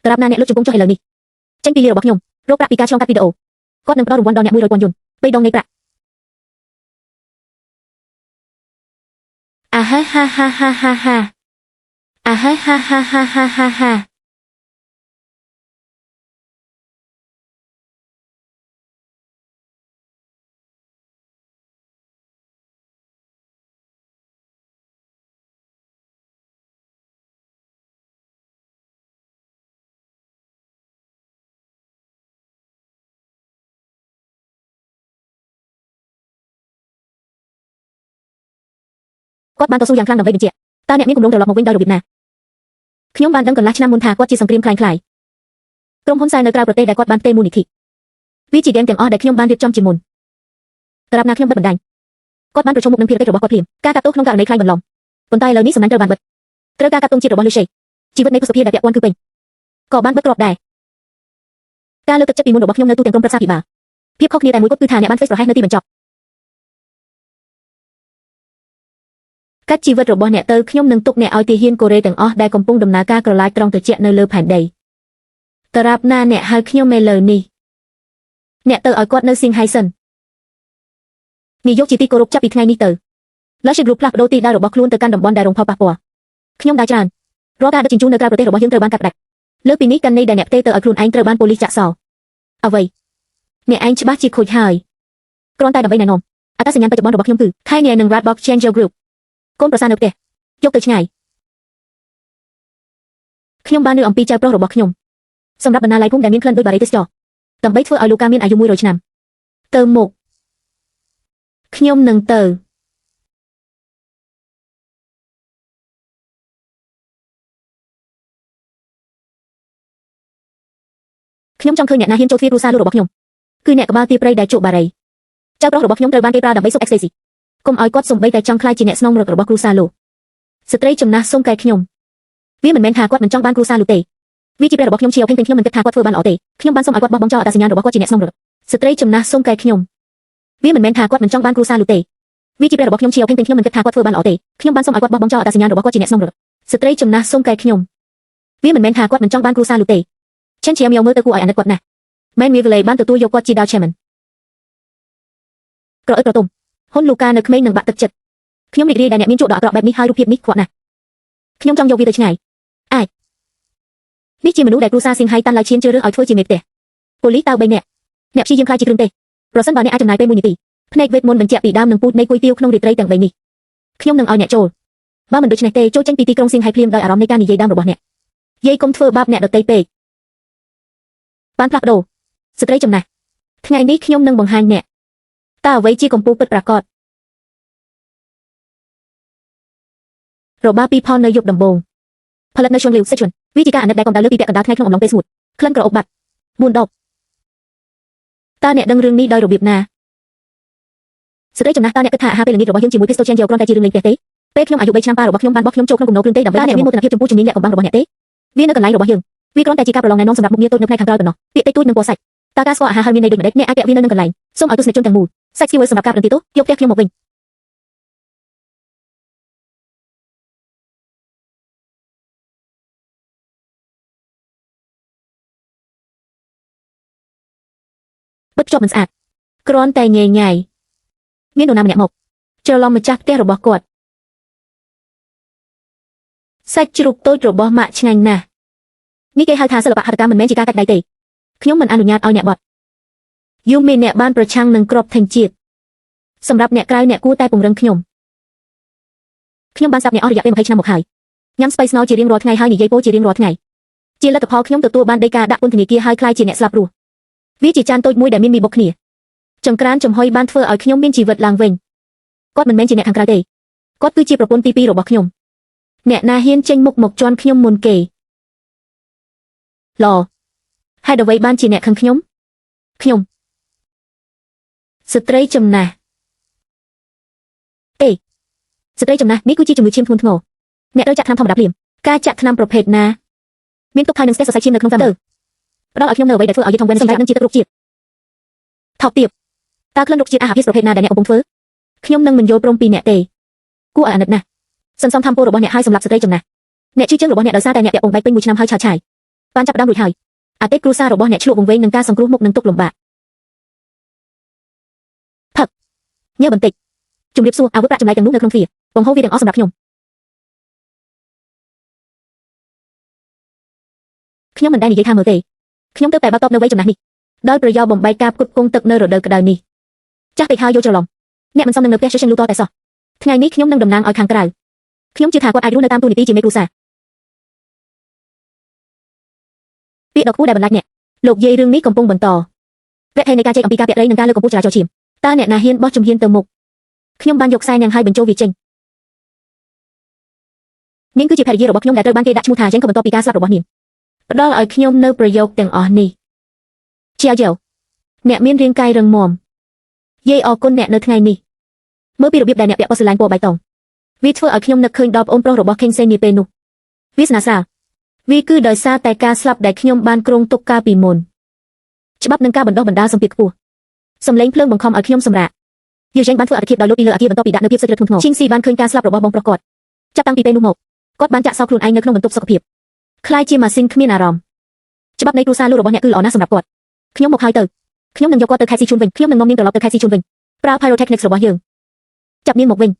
ត្រាប់ណាអ្នកលុតជង្គង់ចុះឥឡូវនេះចេញពីលារបស់ខ្ញុំរកប្រាក់ពីការឆ្លងកាត់វីដេអូគាត់នឹងផ្ដល់រង្វាន់ដល់អ្នក100,000យន់បីដងនៃប្រាក់អាហាហាហាហាហាហាអាហាហាហាហាហាហាហាគាត់បានតស៊ូយ៉ាងខ្លាំងដើម្បីបញ្ជាក់តើអ្នកមានគម្រោងត្រឡប់មកវិញដោយរបៀបណាខ្ញុំបានដឹងកន្លះឆ្នាំមុនថាគាត់ជាសង្គ្រាមคล้ายៗក្រុមហ៊ុនសែននៅក្រៅប្រទេសដែលគាត់បានផ្ទេរមូលនិធិវាជាហ្គេមទាំងអស់ដែលខ្ញុំបានរៀបចំជាមុនត្រាប់ណាខ្ញុំបិទបណ្ដាញគាត់បានប្រឈមមុខនឹងភារកិច្ចរបស់គាត់ភ្លាមការកាត់ទោសក្នុងករណីក្លែងបន្លំប៉ុន្តែឥឡូវនេះសំណាញ់ត្រូវបានបិទត្រូវការកាត់ទងជាតិរបស់លូសេជីវិតនៃភស្តុភារដែលពាក់ព័ន្ធគឺពេញក៏បានបិទក្របដែរការលើកទឹកចិត្តពីមុនរបស់ខ្ញុំនៅទូទាំងក្រុមប្រឹក្សាភិបាលភាពខុសគ្នាតែមួយគត់គឺថាអ្នកបានធ្វើប្រហែសនៅទីបញ្ចប់កាត់ជីវិតរបស់អ្នកទៅខ្ញុំនឹងទុកអ្នកឲ្យទាហានកូរ៉េទាំងអស់ដែលកំពុងដំណើរការក្រឡាចត្រង់ត្រជាក់នៅលើផែនដីត្រាប់ណាអ្នកហៅខ្ញុំឥឡូវនេះអ្នកទៅឲ្យគាត់នៅសៀងហៃសិននាយកជាទីគោរពចាប់ពីថ្ងៃនេះទៅ Lush Group ផ្លាស់ប្ដូរទីដៅរបស់ខ្លួនទៅកាន់តំបន់ដែលរងផលប៉ះពាល់ខ្ញុំដើរច្រើនរាល់ការដឹកជញ្ជូននៅក្រៅប្រទេសរបស់យើងត្រូវបានកាត់ផ្ដាច់លើពីនេះកាន់ន័យដែលអ្នកផ្ទេរទៅឲ្យខ្លួនឯងត្រូវបានប៉ូលីសចាក់សោអ្វីអ្នកឯងច្បាស់ជាខូចហើយគ្រាន់តែដើម្បីណែនាំអត្តសញ្ញាណបច្ចុប្បន្នរបស់ខ្ញុំគឺខៃញ៉ែនិង Radbox Changer Group កូនប្រសានៅផ្ទះយកទៅឆ្ងាយខ្ញុំបានឮអំពីចៅប្រុសរបស់ខ្ញុំសម្រាប់បណ្ណាល័យភូមិដែលមានក្លិនដូចបារីទេសចរដើម្បីធ្វើឲ្យលូកាមានអាយុ100ឆ្នាំទៅមុខខ្ញុំនឹងទៅខ្ញុំចង់ឃើញអ្នកណាហ៊ានចូលទ្វារគ្រួសារលោករបស់ខ្ញុំគឺអ្នកក្បាលទាព្រៃដែលជក់បារីចៅប្រុសរបស់ខ្ញុំត្រូវបានគេប្រើដើម្បីសុកអេកស្តេស៊ីកុំឲ្យគាត់សំបីតែចង់ក្លាយជាអ្នកស្នងរករបស់គ្រួសារលោកស្ត្រីចំណាស់សូមកែខ្ញុំវាមិនមែនថាគាត់មិនចង់បានគ្រួសារលោកទេវាជាព្រះរបស់ខ្ញុំជាអភេងខ្ញុំមិនគិតថាគាត់ធ្វើបានល្អទេខ្ញុំបានសូមឲ្យគាត់បោះបង់ចោលអត្តសញ្ញាណរបស់គាត់ជាអ្នកស្នងរកស្ត្រីចំណាស់សូមកែខ្ញុំវាមិនមែនថាគាត់មិនចង់បានគ្រួសារលោកទេវាជាព្រះរបស់ខ្ញុំជាអភេងខ្ញុំមិនគិតថាគាត់ធ្វើបានល្អទេខ្ញុំបានសូមឲ្យគាត់បោះបង់ចោលអត្តសញ្ញាណរបស់គាត់ជាអ្នកស្នងរកស្ត្រីចំណាស់សូមកែខ្ញុំវាមិនមែនថាគាត់មិនចង់បានគ្រួសារលោកទេឆិនជាមៀវមើលទៅគួរឲ្យអាណិតគាត់ណាស់មែនមីវលេបានទទួលយកគាត់ជាដាវឆេមិនក្រអឺក្រទុំហ៊ុនលូកានៅក្មេងនឹងបាក់ទឹកចិត្តខ្ញុំរីករាយដែលអ្នកមានជក់ដ៏អាក្រក់បែបនេះហើយរូបភាពនេះខ្វក់ណាស់ខ្ញុំចង់យកវាទៅឆ្ងាយអាចនេះជាមនុស្សដែលគ្រួសារសៀងហៃតាន់ឡៃឈៀនជ្រើសរើសឲ្យធ្វើជាមេផ្ទះប៉ូលីសតៅ3នាក់អ្នកព្យាយាមខ្លាចជាគ្រឿងទេសប្រសិនបើអ្នកអាចចំណាយពេល1នាទីភ្នែកវេទមន្តបញ្ជាក់ពីដើមនឹងពូជនៃគុយទាវក្នុងរាត្រីទាំង3នេះខ្ញុំនឹងឲ្យអ្នកចូលបើមិនដូច្នេះទេចូលចេញពីទីក្រុងសៀងហៃភ្លាមដោយអារម្មណ៍នៃការនិយាយដើមរបស់អ្នកយាយកុំធ្វើបាបអ្នកដទៃពេកបានផ្លាស់ប្ដូរស្ត្រីចំណាស់ថ្ងៃនេះខ្ញុំនឹងបង្ហាញអ្នកតើអ្វីជាកម្ពូលពិតប្រាកដរបាពីផលនៅយប់ដំបូងផលិតនៅជួនលាវសេជួនវាជាការអាណិតដែលកំដៅលើពីពាក់កណ្ដាលថ្ងៃក្នុងអំឡុងពេលស្ងួតក្លិនក្រអូបបាត់4ដបតើអ្នកដឹងរឿងនេះដោយរបៀបណាស្ត្រីចំណាស់តើអ្នកគិតថាអាហារពេលល្ងាចរបស់យើងជាមួយ Pesto Change គ្រាន់តែជារឿងលេងផ្ទះទេពេលខ្ញុំអាយុ3ឆ្នាំប៉ារបស់ខ្ញុំបានបោះខ្ញុំចូលក្នុងគំនរគ្រឿងទេសដើម្បីអ្នកមានមោទនភាពចំពោះជំនាញលាក់កំបាំងរបស់អ្នកទេវានៅកន្លែងរបស់យើងវាគ្រាន់តែជាការប្រឡងណែនាំសម្រាប់មុខងារតូចនៅផ្នែកខាងក្រោយប៉ុណ្ណោះពាក្យតិចតួចនិងពណ៌សាច់តើការស្គាល់អាហារហើយមានន័យដូចម្តេចអ្នកអាចពាក់វានៅនឹងកន្លែងសូមឲ្យទស្សនិកជនទាំងមូលសាច់ស្គីវសម្រាប់ការប្រន្ទាទោសយកផ្ទះខ្ញុំមកវិញបិទភ្ជាប់មិនស្អាតគ្រាន់តែញ៉ៃញ៉ៃមាននរណាម្នាក់មកច្រឡំម្ចាស់ផ្ទះរបស់គាត់សាច់ជ្រូកតូចរបស់ម៉ាក់ឆ្ងាញ់ណាស់នេះគេហៅថាសិល្បៈហត្ថកម្មមិនមែនជាការកាច់ដៃទេខ្ញុំមិនអនុញ្ញាតឲ្យអ្នកបត់យូមីអ្នកបានប្រឆាំងនឹងក្របធញ្ញជាតិសម្រាប់អ្នកក្រៅអ្នកគួរតែពង្រឹងខ្ញុំខ្ញុំបានស្ដាប់អ្នកអស់រយៈពេល20ឆ្នាំមកហើយញ៉ាំស្ពៃស្ងោជារៀងរាល់ថ្ងៃហើយនិយាយពោលជារៀងរាល់ថ្ងៃជាលទ្ធផលខ្ញុំទទួលបានដីកាដាក់ពន្ធនាគារហើយក្លាយជាអ្នកស្លាប់រស់វាជាចានតូចមួយដែលមានមីបុកគ្នាចង្ក្រានចំហុយបានធ្វើឲ្យខ្ញុំមានជីវិតឡើងវិញគាត់មិនមែនជាអ្នកខាងក្រៅទេគាត់គឺជាប្រពន្ធទី2របស់ខ្ញុំអ្នកណាហ៊ានចេញមុខមកជន់ខ្ញុំមុនគេល្អហេតុអ្វីបានជាអ្នកខឹងខ្ញុំខ្ញុំស្ត្រីចំណាស់ទេ ស្ត្រីចំណាស់នេះគឺជាជំងឺឈាមធ្ងន់ធ្ងរអ្នកត្រូវចាក់ថ្នាំធម្មតាភ្លាមការចាក់ថ្នាំប្រភេទណាមានទុកថយនឹងស្ទះសរសៃឈាមនៅក្នុងតាមទៅផ្ដល់ឲ្យខ្ញុំនៅអ្វីដែលធ្វើឲ្យយេថងវ៉ែនសម្រាប់នឹងជាទឹករុក្ខជាតិថោកទាបតើក្លិនរុក្ខជាតិអាហារភាសប្រភេទណាដែលអ្នកកំពុងធ្វើខ្ញុំនឹងមិនយល់ព្រមពីអ្នកទេគួរឲ្យអាណិតណាស់សន្សំធម្មពលរបស់អ្នកឲ្យសម្រាប់ស្ត្រីចំណាស់អ្នកជឿជើងរបស់អ្នកដោយសារតែអ្នកពាក់ពងបែកពេញមួយឆ្នាំហើយឆាវឆាយបានចាប់ផ្ដើមរួចហើយអតីតគ្រួសាររបស់អ្នកឆ្លក់វង្វេងនឹងការសង្គ្រោះមុខនឹងទុកលំបាកផឹកញើបន្តិចជំរាបសួរអាវុធប្រាក់ចម្លែកទាំងនោះនៅក្នុងទ្វារបង្ហូរវាទាំងអស់សម្រាប់ខ្ញុំខ្ញុំមិនដែលនិយាយថាមើលទេខ្ញុំទៅតែបើកតបនៅវ័យចំណាស់នេះដោយប្រយោលបំបែកការផ្គត់ផ្គង់ទឹកនៅរដូវក្តៅនេះចាស់ពេកហើយយល់ច្រឡំអ្នកមិនសមនឹងនៅផ្ទះជិះលូតតែសោះថ្ងៃនេះខ្ញុំនឹងតំណាងឲ្យខាងក្រៅខ្ញុំជឿថាគាត់អាចរស់នៅតាមទូនីតិជាមេគ្រួសារពាក្យដ៏ខ្ពស់ដែលបន្លាចអ្នកលោកយាយរឿងនេះកំពុងបន្តវគ្គនៃការជែកអំពីការពាក់ត្រីនិងការលើកកម្ពស់ចរាចរណ៍ឈាមតើអ្នកណាហ៊ានបោះជំហានទៅមុខខ្ញុំបានយកខ្សែញ៉ាំងហើយបញ្ចូលវាចេញនាងគឺជាភរិយារបស់ខ្ញុំដែលត្រូវបានគេដាក់ឈ្មោះថាយ៉ាងក៏បន្ទាប់ពីការស្លាប់របស់នាងផ្ដល់ឲ្យខ្ញុំនៅប្រយោគទាំងអស់នេះជាយោអ្នកមានរាងកាយរឹងមាំយាយអរគុណអ្នកនៅថ្ងៃនេះមើលពីរបៀបដែលអ្នកពាក់ប៉ូសឡាញពណ៌បៃតងវាធ្វើឲ្យខ្ញុំនឹកឃើញដល់ប្អូនប្រុសរបស់ខេងសេននាពេលនោះវាសនាស្រាលវាគឺដោយសារតែការស្លាប់ដែលខ្ញុំបានគ្រោងទុកកាលពីមុនច្បាប់នឹងការបណ្ដោះបណ្ដាលសម្ពាធខ្ពស់សំឡេងភ្លើងបង្ខំឲ្យខ្ញុំសម្រាកយូយ៉ាងបានធ្វើអត្តឃាតដោយលោតពីលើអគារបន្ទាប់ពីដាក់នៅភាពសុចរិតធ្ងន់ធ្ងរឈីងស៊ីបានឃើញការស្លាប់របស់បងប្រុសគាត់ចាប់តាំងពីពេលនោះមកគាត់បានចាក់សោខ្លួនឯងនៅក្នុងបន្ទប់សុខភាពក្លាយជាម៉ាស៊ីនគ្មានអារម្មណ៍ច្បាប់នៃគ្រួសារលូរបស់អ្នកគឺល្អណាស់សម្រាប់គាត់ខ្ញុំមកហើយទៅខ្ញុំនឹងយកគាត់ទៅខេត្តស៊ីឈួនវិញខ្ញុំនឹងនាំនាងត្រឡប់ទៅខេត្តស៊ីឈួនវិញប្រើ pyrotechnics របស់យើងចាប់នាងមកវិញ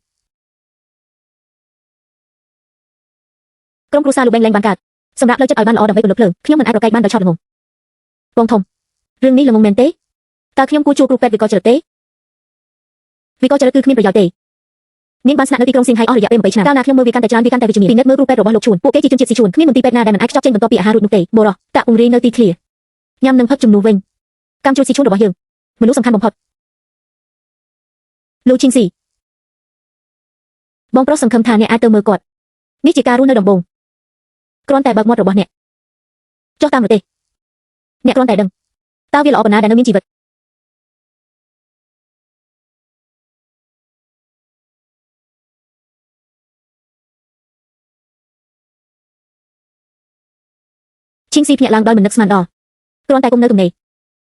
ក្រុមគ្រួសារលោកបេងលែងបានកើតសម្រាប់ផ្លូវចិត្តឲ្យបានល្អដើម្បីពន្លត់ភ្លើងខ្ញុំមិនអាចប្រកែកបានដោយឆោតល្ងងបងធំរឿងនេះល្ងងមែនទេតើខ្ញុំគួរជួលគ្រូពេទ្យវិកលចរិតទេវិកលចរិតគឺគ្មានប្រយោជន៍ទេនាងបានស្នាក់នៅទីក្រុងសៀងហៃអស់រយៈពេល20ឆ្នាំកាលណាខ្ញុំមើលវាកាន់តែច្រើនវាកាន់តែវិជ្ជមានពិនិត្យមើលគ្រូពេទ្យរបស់លោកឈួនពួកគេជាជនជាតិស៊ីឈួនគ្មានមន្ទីរពេទ្យណាដែលមិនអាចខ្ចប់ចេញបន្ទាប់ពីអាហាររួចនោះទេបរោះតាក់ពង្រាយនៅទីធ្លាញ៉ាំនឹងផឹកជំនួសវិញកម្មជួយស៊ីឈួនរបស់យើងមនុស្សសំខាន់បំផុតលូឈីងស៊ីបងប្រុសសង្ឃឹមថាអ្នកអាចទៅមើលគាត់នេះជាការរស់នៅដំបូងគ្រាន់តែបើកមាត់របស់អ្នកចុះតាមប្រទេសអ្នកគ្រាន់តែដឹងតើវាល្អប៉ុណ្ណាដែលនៅមានជីវិតឈីងស៊ីភ្ញាក់ឡើងដោយមិននឹកស្មានដល់គ្រាន់តែគុំនៅទំនេរ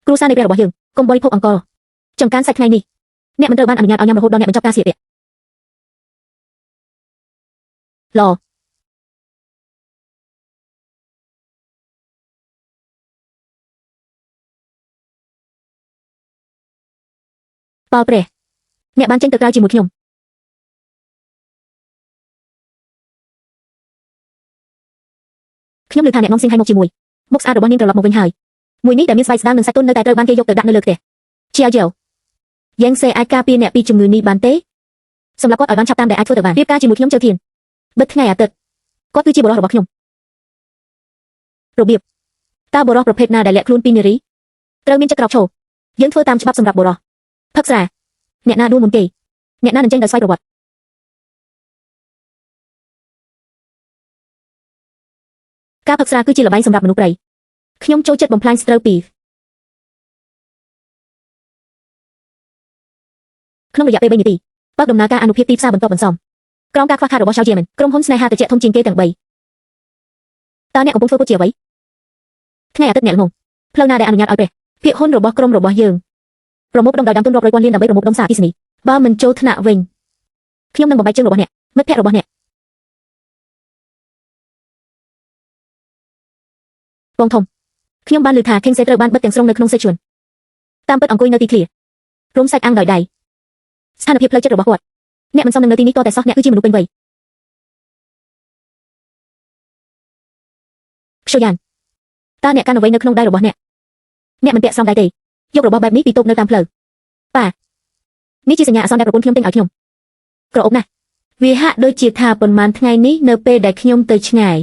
គ្រួសារនៃព្រះរបស់យើងកុំបរិភោគអង្ករចង្កានសាច់ថ្ងៃនេះអ្នកមិនត្រូវបានអនុញ្ញាតឲ្យញ៉ាំរហូតដល់អ្នកបញ្ចប់ការស្លៀកពាក់ល្អប៉ោព្រះអ្នកបានចេញទៅក្រៅជាមួយខ្ញុំខ្ញុំលើថាអ្នកនាំសៀងហៃមកជាមួយមុខស្អាតរបស់នាងត្រឡប់មកវិញហើយមួយនេះដែលមានស្បែកស្ដើងនិងសាច់ទន់នៅតែត្រូវបានគេយកទៅដាក់នៅលើផ្ទះជាយោយ៉ាងសេអាចការពារអ្នកពីជំងឺនេះបានទេសម្រាប់គាត់ឲ្យបានឆាប់តាមដែលអាចធ្វើទៅបានរៀបការជាមួយខ្ញុំជើធានបិទថ្ងៃអាទិត្យគាត់គឺជាបុរសរបស់ខ្ញុំរបៀបតើបុរសប្រភេទណាដែលលាក់ខ្លួនពីនារីត្រូវមានចិត្តក្រោកឈរយើងធ្វើតាមច្បាប់សម្រាប់បុរសផឹកស្រាអ្នកណាដួលមុនគេអ្នកណានឹងចេញដោយស្វ័យប្រវត្តិការផឹកស្រាគឺជាល្បែងសម្រាប់មនុស្សព្រៃខ្ញុំចូលចិត្តបំផ្លាញស្រូវពីក្នុងរយៈពេល3នាទីបើកដំណើរការអនុភាពទីផ្សារបន្តបន្សំក្រោមការខ្វះខាតរបស់ឆៅជាមិនក្រុមហ៊ុនស្នេហាត្រជាក់ធំជាងគេទាំង3តើអ្នកកំពុងធ្វើពុតជាអ្វីថ្ងៃអាទិត្យអ្នកល្ងងផ្លូវណាដែលអនុញ្ញាតឲ្យព្រះភាគហ៊ុនរបស់ក្រុមរបស់យើងប្រមូលផ្ដុំដោយដើមទុនរាប់រយពាន់លានដើម្បីប្រមូលផ្ដុំសារអគ្គិសនីបើមិនចូលថ្នាក់វិញខ្ញុំនឹងបំបែកជើងរបស់អ្នកមិត្តភ័ក្តិរបស់អ្នកបងធំខ្ញុំបានឮថាខេងសេត្រូវបានបិទទាំងស្រុងនៅក្នុងសេជួនតាមពិតអង្គុយនៅទីធ្លារុំសាច់អាំងដោយដៃស្ថានភាពផ្លូវចិត្តរបស់គាត់អ្នកមិនសមនឹងនៅទីនេះតតែសោះអ្នកគឺជាមនុស្សពេញវ័យខ្ជូយ៉ានតើអ្នកកាន់អ្វីនៅក្នុងដៃរបស់អ្នកអ្នកមិនពាក់ស្រោមដៃទេយករបស់បែបនេះពីតូបនៅតាមផ្លូវប៉ានេះជាសញ្ញាអាសន្នដែលប្រពន្ធខ្ញុំទិញឲ្យខ្ញុំក្រអូបណាស់វាហាក់ដូចជាថាប៉ុន្មានថ្ងៃនេះនៅពេលដែលខ្ញុំទៅឆ្ងាយ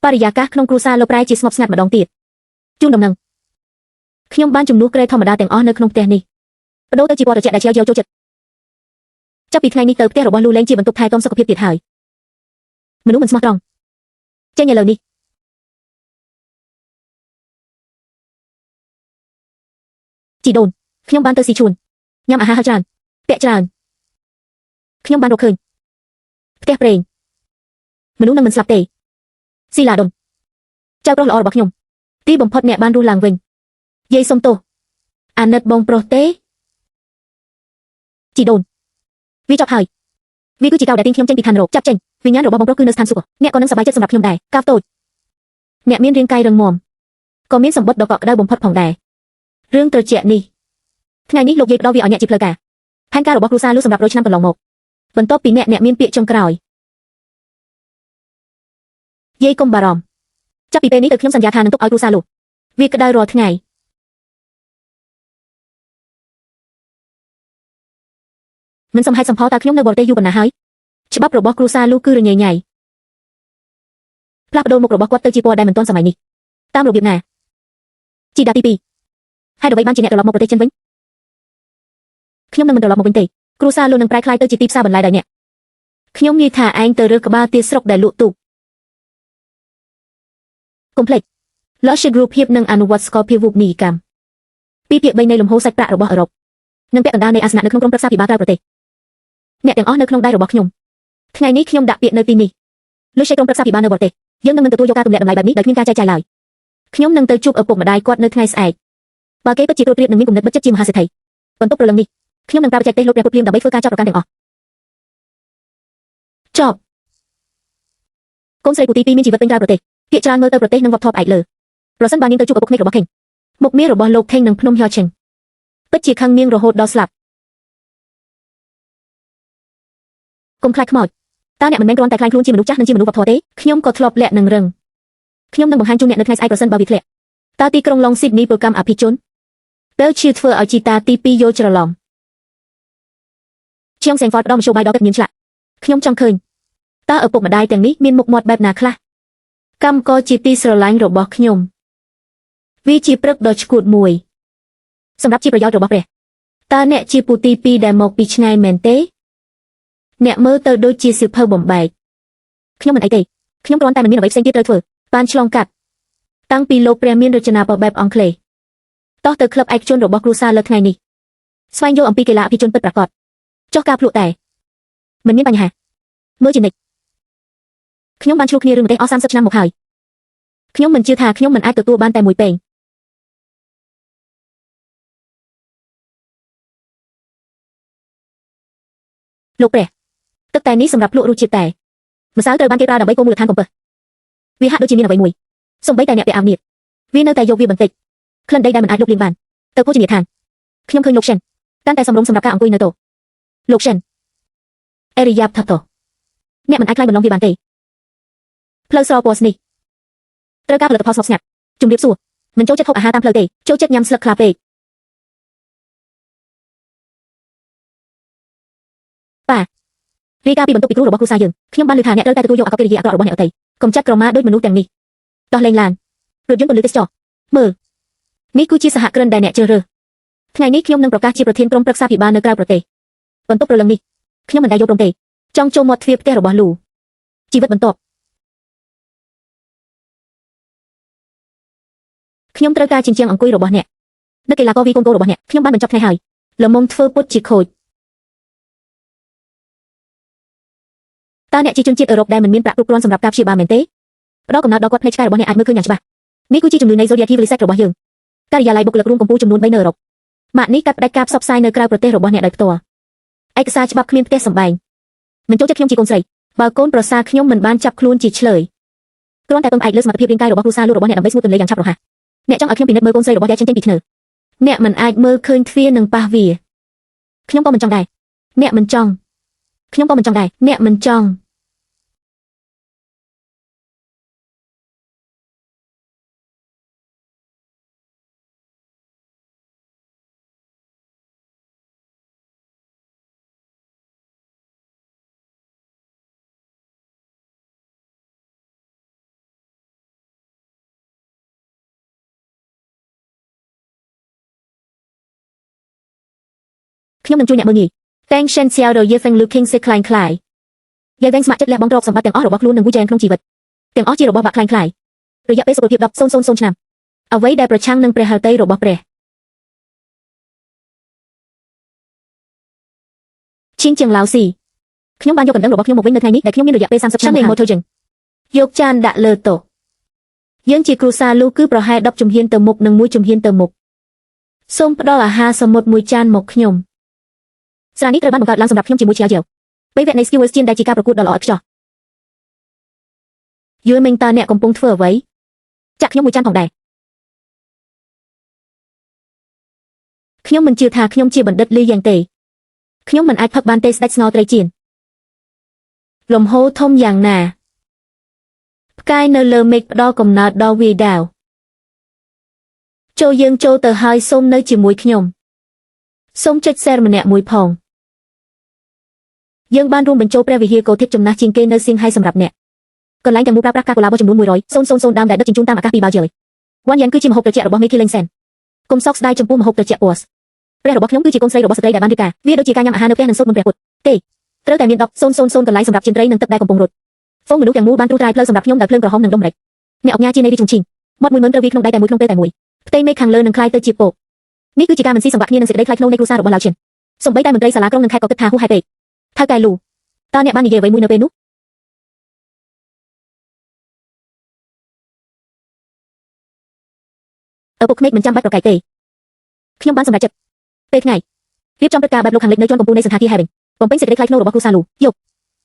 បរិយាកាសក្នុងគ្រួសារលោកប្រែជាស្ងប់ស្ងាត់ម្ដងទៀតជូនដំណឹងខ្ញុំបានជំនួសក្រែធម្មតាទាំងអស់នៅក្នុងផ្ទះនេះបដូរទៅជាពណ៌ត្រជាក់ដែលជាយកចូលចិត្តចាប់ពីថ្ងៃនេះទៅផ្ទះរបស់លូលែងជាបន្ទប់ថែទាំសុខភាពទៀតហើយមនុស្សមិនស្មោះត្រង់ចេញឥឡូវនេះជីដូនខ្ញុំបានទៅស៊ីឈួនញ៉ាំអាហារហើយច្រើន ពាក់ច្រើនខ្ញុំបានរកឃើញផ្ទះប្រេងមនុស្សនឹងមិនស្លាប់ទេស៊ីឡាដុនចៅប្រុសល្អរបស់ខ្ញុំទីបំផុតអ្នកបានរស់ឡើងវិញយាយសុំទោសអាណិតបងប្រុសទេជីដូនវាចប់ហើយវាគឺជាកៅដែលទាញខ្ញុំចេញពីឋាននរកចាប់ចេញវិញ្ញាណរបស់បងប្រុសគឺនៅស្ថានសួគ៌អ្នកក៏នឹងសប្បាយចិត្តសម្រាប់ខ្ញុំដែរកាវតូចអ្នកមានរាងកាយរឹងមាំក៏មានសម្បត្តិដ៏កក់ក្ដៅបំផុតផងដែររឿងត្រជាក់នេះថ្ងៃនេះលោកយាយផ្ដល់វាឲ្យអ្នកជាផ្លូវការផែនការរបស់គ្រួសារលោកសម្រាប់រយឆ្នាំកន្លងមកបន្ទាប់ពីអ្នកអ្នកមានពាក្យចុងក្រោយយាយកុំបារម្ភចាប់ពីពេលនេះទៅខ្ញុំសន្យាថានឹងទុកឲ្យគ្រួសារលោកវាក្តៅរាល់ថ្ងៃមិនសំហេតុសំផលតើខ្ញុំនៅបរទេសយូរប៉ុណ្ណាហើយច្បាប់របស់គ្រួសារលោកគឺរញ៉េញ៉ៃផ្លាស់ប្ដូរមុខរបស់គាត់ទៅជាពណ៌ដែលមិនទាន់សម័យនេះតាមរបៀបណាជីដាទី2ហេតុអ្វីបានជាអ្នកត្រឡប់មកប្រទេសចិនវិញខ្ញុំនឹងមិនត្រឡប់មកវិញទេគ្រួសារលោកនឹងប្រែក្លាយទៅជាទីផ្សារបន្លែដោយអ្នកខ្ញុំនិយាយថាឯងទៅរើសក្បាលទាស្រុកដែលលក់ទូកកុំភ្លេច Lush Group ភាពនឹងអនុវត្តស្កលភាវូបនីយកម្ម2/3នៃលំហូរសាច់ប្រាក់របស់អឺរ៉ុបនិងពាក់កណ្ដាលនៃអាសនៈនៅក្នុងក្រុមប្រឹក្សាភិបាលក្រៅប្រទេសអ្នកទាំងអស់នៅក្នុងដៃរបស់ខ្ញុំថ្ងៃនេះខ្ញុំដាក់ពាក្យនៅទីនេះ Lush ក្រុមប្រឹក្សាភិបាលនៅបរទេសយើងនឹងមិនទទួលយកការទម្លាក់តម្លៃបែបនេះដោយគ្មានការចែកចាយឡើយខ្ញុំនឹងទៅជួបឪពុកម្ដាយគាត់នៅថ្ងៃស្អែកបើគេពិតជាត្រួតត្រៀបនឹងមានគំនិតបិទចិត្តជាមហាសេដ្ឋីបន្ទប់ព្រលឹងនេះខ្ញុំនឹងប្រើបច្ចេកទេសលោកព្រះពុទ្ធភ្លាមដើម្បីធ្វើការចោទប្រកាន់ទាំងអស់ចប់កូនស្រីពូទី2មានជីវិតពេញក្រៅប្រទេសភាគច្រើនមើលទៅប្រទេសនិងវប្បធម៌ផ្អែកលើប្រសិនបើនាងទៅជួបឪពុកក្មេករបស់ខេងមុខមារបស់លោកខេងនិងភ្នំហៀឆិងពិតជាខឹងនាងរហូតដល់ស្លាប់កុំខ្លាចខ្មោចតើអ្នកមិនមែនគ្រាន់តែខ្លាចខ្លួនជាមនុស្សចាស់និងជាមនុស្សវប្បធម៌ទេខ្ញុំក៏ធ្លាប់លាក់នឹងរឹងខ្ញុំនឹងបង្ហាញជូនអ្នកនៅថ្ងៃស្អែកប្រសិនបើវាធ្លាក់តើទីក្រុងឡុងស៊ីដនីពលកម្មអភិជនពេលឈឺធ្វើឲ្យជីតាទី2យល់ច្រឡំជាងសេងហ្វតផ្ដល់មធ្យោបាយដល់កិត្តិមានឆ្លាក់ខ្ញុំចង់ឃើញតើឪពុកម្ដាយទាំងនេះមានមុខមាត់បែបណាខ្លះកម្មក៏ជាទីស្រឡាញ់របស់ខ្ញុំវាជាព្រឹកដ៏ឆ្កួតមួយសម្រាប់ជាប្រយោជន៍របស់ព្រះតើអ្នកជាពូទី2ដែលមកពីឆ្ងាយមែនទេអ្នកមើលទៅដូចជាសៀវភៅបំបែកខ្ញុំមិនអីទេខ្ញុំគ្រាន់តែមិនមានអ្វីផ្សេងទៀតត្រូវធ្វើបានឆ្លងកាត់តាំងពីលោកព្រះមានរចនាបថបែបអង់គ្លេសតោះទៅក្លឹបឯកជនរបស់គ្រួសារលើថ្ងៃនេះស្វែងយល់អំពីកីឡាអភិជនពិតប្រាកដចុះការភ្លក់តែមិនមានបញ្ហាមើលជានិច្ចខ្ញុំបានឆ្លោះគ្នារឿងម្ទេសអស់30ឆ្នាំមកហើយខ្ញុំមិនជឿថាខ្ញុំមិនអាចទទួលបានតែមួយពែងលោកព្រះទឹកតែនេះសម្រាប់ភ្លក់រសជាតិតែម្សៅត្រូវបានគេប្រើដើម្បីកូរមូលដ្ឋានកំពឹសវាហាក់ដូចជាមានអ្វីមួយសូម្បីតែអ្នកពាក់អាវនៀតវានៅតែយកវាបន្តិចក្លិនដីដែលមិនអាចលុបលាងបានទៅភោជនីយដ្ឋានខ្ញុំឃើញលោកសិនកាន់តែសមរម្យសម្រាប់ការអង្គុយនៅតូលោកសិនអេរីយ៉ាបថតអ្នកមិនអាចខ្លាញ់បន្លំវាបានទេផ្លូវស្រពណ៌នេះត្រូវការផលិតផលស្ងប់ស្ងាត់ជំរាបសួរមិនចូលចិត្តហូបអាហារតាមផ្លូវទេចូលចិត្តញ៉ាំស្លឹកខ្លាពេកប៉ារាយការណ៍ពីបន្ទប់ពិគ្រោះរបស់គ្រួសារយើងខ្ញុំបានឮថាអ្នកត្រូវតែទទួលយកអាកប្បកិរិយាអាក្រក់របស់អ្នកដទៃកុំចាត់ក្រមាដូចមនុស្សទាំងនេះដោះលែងឡានរថយន្តពន្លឺទេសចរមើលនេះគឺជាសហគ្រិនដែលអ្នកជ្រើសរើសថ្ងៃនេះខ្ញុំនឹងប្រកាសជាប្រធានក្រុមប្រឹក្សាភិបាលនៅក្រៅប្រទេសបន្ទប់ព្រលឹងនេះខ្ញុំមិនដែលយល់ព្រមទេចង់ចូលមាត់ទ្វារផ្ទះរបស់លូជីវិតបន្ទាប់ខ្ញុំត្រូវការជញ្ជាំងអង្គុយរបស់អ្នកនៅកីឡាករវីកូនកូរបស់អ្នកខ្ញុំបានបញ្ចប់ថ្ងៃហើយលមុំធ្វើពុតជាខូចតើអ្នកជាជនជាតិអឺរ៉ុបដែលមិនមានប្រាក់គ្រប់គ្រាន់សម្រាប់ការព្យាបាលមែនទេផ្ដល់កំណត់ដល់គាត់ភ្នែកឆ្កែរបស់អ្នកអាចមើលឃើញយ៉ាងច្បាស់នេះគឺជាជំនឿនៃ Zodiac Civilization របស់យើងការិយាល័យបុគ្គលិករួមកម្ពុជាចំនួន3នៅអឺរ៉ុបម៉ាកនេះកាត់ផ្ដាច់ការផ្សព្វផ្សាយនៅក្រៅប្រទេសរបស់អ្នកដោយផ្ទាល់ឯកសារច្បាប់គ្មានផ្ទះសម្បែងមិនចូលចិត្តខ្ញុំជាកូនស្រីបើកូនប្រសាខ្ញុំមិនបានចាប់ខ្លួនជាឆ្លើយគ្រាន់តែពឹងផ្អែកលើសមត្ថភាពរាងកាយរបស់គ្រួសារលោករបស់អ្នកដើម្បីស្ងួតទន្លេយ៉ាងឆាប់រហ័សអ្នកចង់ឲ្យខ្ញុំពិនិត្យមើលកូនស្រីរបស់អ្នកចេញពីធ្នើអ្នកមិនអាចមើលឃើញទ្វារនិងប៉ះវាខ្ញុំក៏មិនចង់ដែរអ្នកមិនចង់ខ្ញុំក៏មិនចង់ដែរអ្នកមិនចង់ខ្ញុំនឹងជួយអ្នកមើលងាយ Tang Shen Xiao រយៈ Feng Lu King សេខ្លាំងខ្លាយយាយវែងស្ម័គ្រចិត្តលះបង់ទ្រព្យសម្បត្តិទាំងអស់របស់ខ្លួននិងវូចែងក្នុងជីវិតទាំងអស់ជារបស់បាក់ខ្លាំងខ្លាយរយៈពេលសុខភាព10,000ឆ្នាំអ្វីដែលប្រឆាំងនឹងព្រះហឫទ័យរបស់ព្រះ ឈៀងជាងឡាវស៊ីខ្ញុំបានយកកណ្ដឹងរបស់ខ្ញុំមកវិញនៅថ្ងៃនេះដែលខ្ញុំមានរយៈពេល30ឆ្នាំមកហើយយកចានដាក់លើតុយើងជាគ្រួសារលូគឺប្រហែល10ជំហានទៅមុខនិង1ជំហានទៅមុខសូមផ្ដល់អាហារសមុទ្រមួយចានមកខ្ញុំស្រានេះត្រូវបានបង្កើតឡើងសម្រាប់ខ្ញុំជាមួយជាវបីវគ្គនៃ Skewers ជាដែលជាការប្រកួតដ៏ល្អឥតខ្ចោះយល់មិញតើអ្នកកំពុងធ្វើអ្វីចាក់ខ្ញុំមួយចានផងដែរខ្ញុំមិនជឿថាខ្ញុំជាបណ្ឌិតលីយ៉ាងទេខ្ញុំមិនអាចផឹកបានទេស្ដេចស្ងោត្រីចៀនលំហូរធំយ៉ាងណាផ្កាយនៅលើមេឃផ្ដល់កំណើតដល់វាយដាវចូលយើងចូលទៅហើយសូមនៅជាមួយខ្ញុំសូមចុច share ម្នាក់មួយផងយើងបានរួមបញ្ចូលព្រះវិហារកោធិកចំណាស់ជាងគេនៅសៀងហៃសម្រាប់អ្នកកន្លែងទាំងមូលប្រើប្រាស់កាកូឡាបចំនួន100,000ដើមដែលដឹកជញ្ជូនតាមអាកាសពីបាល់យើវ៉ាន់យ៉ាងគឺជាម្ហូបត្រជាក់របស់មេឃីលេងសែនកុំសោកស្ដាយចំពោះម្ហូបត្រជាក់ពណ៌ព្រះរបស់ខ្ញុំគឺជាកូនស្រីរបស់ស្ត្រីដែលបានរៀបការវាដូចជាការញ៉ាំអាហារនៅផ្ទះនិងសូត្រមន្តព្រះពុទ្ធទេត្រូវតែមាន10,000កន្លែងសម្រាប់ជិនត្រីនិងទឹកដែលកំពុងរត់ហ្វូងមនុស្សទាំងមូលបានទ្រុះត្រាយផ្លូវសម្រាប់ខ្ញុំដោយភ្លើងក្រហមនិងដុំម្រេចអ្នកអុកញ៉ាជានៃរាជជុងឈីងមាត់10000ត្រូវវាក្នុងដៃតែមួយក្នុងពេលតែមួយផ្ទៃមេឃខាងលើនឹងคล้ายទៅជាពកនេះគឺជាការមិនស៊ីសង្វាក់គ្នានឹងសេចក្តីថ្លៃថ្នូរនៃគ្រួសាររបស់ឡាវឈិនសូម្បីតែមន្ត្រីសាលាក្រុងនិងខេត្តក៏គិតថាហួសហេតុពេកថៅកែលូតើអ្នកបាននិយាយអ្វីមួយនៅពេលនោះឪពុកក្មេកមិនចាំបាច់ប្រកែកទេខ្ញុំបានសម្រេចចិត្តពេលថ្ងៃរៀបចំព្រឹត្តិការណ៍បែបលោកខាងលិចនៅជាន់កំពូលនៃសណ្ឋាគារ Heaven បំពេញសេចក្តីថ្លៃថ្នូររបស់គ្រួសារលូយក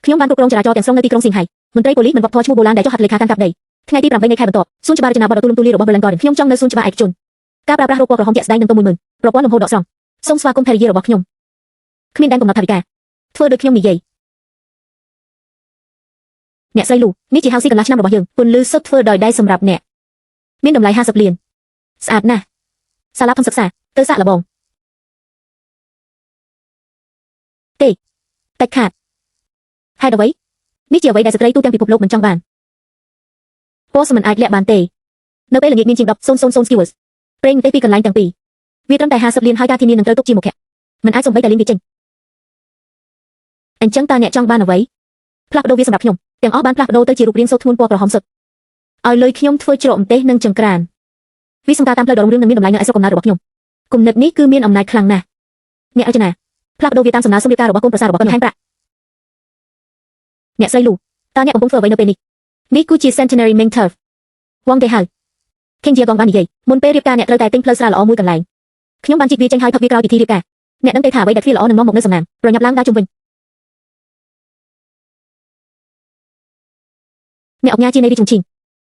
ខ្ញុំបានគ្រប់គ្រងចរាចរណ៍ទាំងស្រុងនៅទីក្រុងសៀងហៃមន្ត្រីប៉ូលីសមិនវប្បធម៌ឈ្មោះបូឡានដែលចុះហត្ថលេខាកាន់កាប់ដីថ្ងៃទី8នៃខែបន្ទាប់សួនច្បាររចនាបថដ៏ទូលំទូលាយរបស់ Berlin Garden ខ្ញុំចង់នៅសួនច្បារឯកជនការប្រើប្រាស់រោគពណ៌ក្រហមជាក់ស្ដែងនឹងទុំ10000ប្រព័ន្ធលំហូរដកស្រង់សូមស្វាគមន៍ភរិយារបស់ខ្ញុំគ្មានដែនកំណត់ថវិកាធ្វើដូចខ្ញុំនិយាយអ្នកស្រីលូនេះជាហៅស៊ីកន្លះឆ្នាំរបស់យើងពន្លឺសុទ្ធធ្វើដោយដៃសម្រាប់អ្នកមានតម្លៃ50លានស្អាតណាស់សាលាធំសិក្សាទៅសាកល្បងទេតិចខាតហេតុអ្វីនេះជាអ្វីដែលស្ត្រីទូទាំងពិភពលោកមិនចង់បានពណ៌មិនអាចលាក់បានទេនៅពេលល្ងាចមានជាង10,000 skewers ប្រេងម្ទេសពីកន្លែងទាំងពីរវាត្រឹមតែ50លានហើយការធានានឹងត្រូវទុកជាមុខៈមិនអាចសំបីតែលៀងវាចេញអញ្ចឹងតើអ្នកចង់បានអ្វីផ្លាស់ប្ដូរវាសម្រាប់ខ្ញុំទាំងអស់បានផ្លាស់ប្ដូរទៅជារូបរាងសូត្រធ្ងន់ពណ៌ក្រហមសុទ្ធឲ្យលុយខ្ញុំធ្វើជ្រកម្ទេសនិងចង្ក្រានវាសំការតាមផ្លូវដ៏រុងរឿងនឹងមានតម្លៃនៅឯស្រុកកំណើតរបស់ខ្ញុំគំនិតនេះគឺមានអំណាចខ្លាំងណាស់អ្នករចនាផ្លាស់ប្ដូរវាតាមសំណើសុំរៀបការរបស់កូនប្រសាររបស់ខ្ញុំថែមប្រាក់អ្នកស្រីលូតើអ្នកកំពុងធ្វើអ្វីនៅពេលនេះនេះគឺជា Centenary Ming Turf វងទេហៅ King Jia កងបាននិយាយមុនពេលរៀបការអ្នកត្រូវតែទិញផ្លូវស្រាលល្អមួយកន្លែងខ្ញុំបានជីកវាចេញហើយផឹកវាក្រោយពិធីរៀបការអ្នកដឹងទេថាអ្វីដែលទ្វារល្អនឹងនាំមកនូវសំណាងប្រញាប់ឡើងដើរជុំវិញអ្នកអុកញ៉ាជានៃរាជជុងឈីង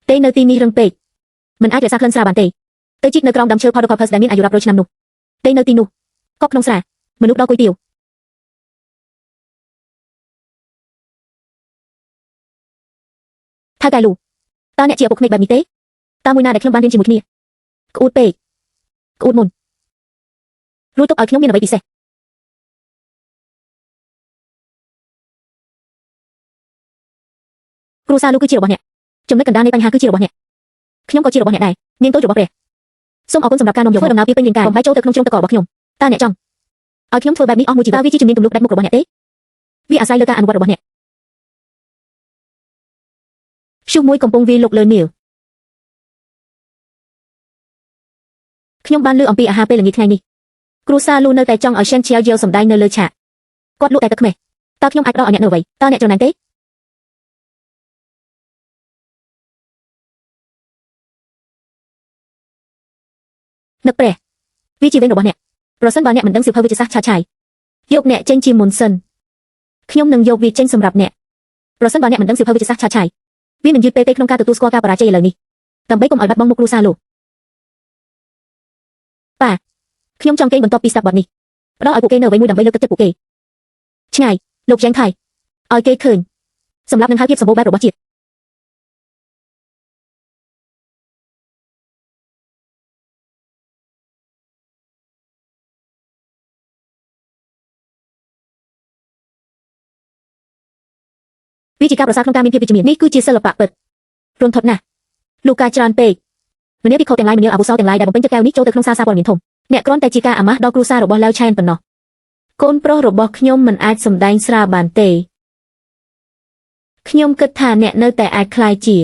ទេនៅទីនេះរឹងពេកមិនអាចរក្សាក្លិនស្រាបានទេទៅជីកនៅក្រោមដើមឈើ Podocarpus ដែលមានអាយុរាប់រយឆ្នាំនោះទេនៅទីនោះកប់ក្នុងស្រាមនុស្សដល់គុយទាវថៅកែលូតើអ្នកជាឪពុកក្មេកបែបនេះទេតើមួយណាដែលខ្ញុំបានរៀនជាមួយគ្នាក្អួតពេកក្អួតមុនរួចទុកឲ្យខ្ញុំមានអ្វីពិសេសគ្រួសារលោកគឺជារបស់អ្នកចំណុចកណ្ដាលនៃបញ្ហាគឺជារបស់អ្នកខ្ញុំក៏ជារបស់អ្នកដែរនាងតូចរបស់ព្រះសូមអរគុណសម្រាប់ការនាំយកធ្វើដំណើរពីពេញរាងកាយបំបែកចូលទៅក្នុងជ្រុងទឹកករបស់ខ្ញុំតើអ្នកចង់ឲ្យខ្ញុំធ្វើបែបនេះអស់មួយជីវិតតើវាជាជំនាញទម្លុះផ្ដាច់មុខរបស់អ្នកទេវាអាស្រ័យលើការអនុវត្តរបស់អ្នកព្យុះមួយកំពុងវាយលុកលើនីលខ្ញុំបានលើអំពីអាហារពេលល្ងាចថ្ងៃនេះគ្រួសារលូនៅតែចង់ឲ្យ Shen Qiao យកសម្ដែងនៅលើឆាកគាត់លក់តែទឹកខ្មេះតើខ្ញុំអាចផ្ដល់ឲ្យអ្នកនៅអ្វីតើអ្នកច្រណែនទេនឹកព្រះវាជាវេនរបស់អ្នកប្រសិនបើអ្នកមិនដឹងសៀវភៅវិទ្យាសាស្ត្រឆាឆាយយកអ្នកចេញជាមុនសិនខ្ញុំនឹងយកវាចេញសម្រាប់អ្នកប្រសិនបើអ្នកមិនដឹងសៀវភៅវិទ្យាសាស្ត្រឆាឆាយវាមិនយឺតពេកទេក្នុងការទទួលស្គាល់ការបរាជ័យឥឡូវនេះដើម្បីកុំឲ្យបាត់បង់មុខគ្រួសារលោកប៉ាខ្ញុំចង់គេងបន្ទាប់ពីស្ដាប់បទនេះផ្ដល់ឲ្យពួកគេនៅអ្វីមួយដើម្បីលើកទឹកចិត្តពួកគេឆ្ងាយលោកយ៉ាងថៃឲ្យគេឃើញសម្រាប់នឹងហៅភាពសម្បូរបែបរបស់ជាតិវាជាការប្រសើរក្នុងការមានភាពវិជ្ជមាននេះគឺជាសិល្បៈពិតរន្ធត់ណាស់លោកការច្រើនពេកមនាលភិក្ខុទាំងឡាយមនាលអាវុសោទាំងឡាយដែលបំពេញទឹកកែវនេះចូលទៅក្នុងសារសារព័ត៌មានធំអ្នកគ្រាន់តែជាការអាម៉ាស់ដល់គ្រួសាររបស់ឡាវឆែនប៉ុណ្ណោះកូនប្រុសរបស់ខ្ញុំមិនអាចសម្ដែងស្រាបានទេខ្ញុំគិតថាអ្នកនៅតែអាចក្លាយជា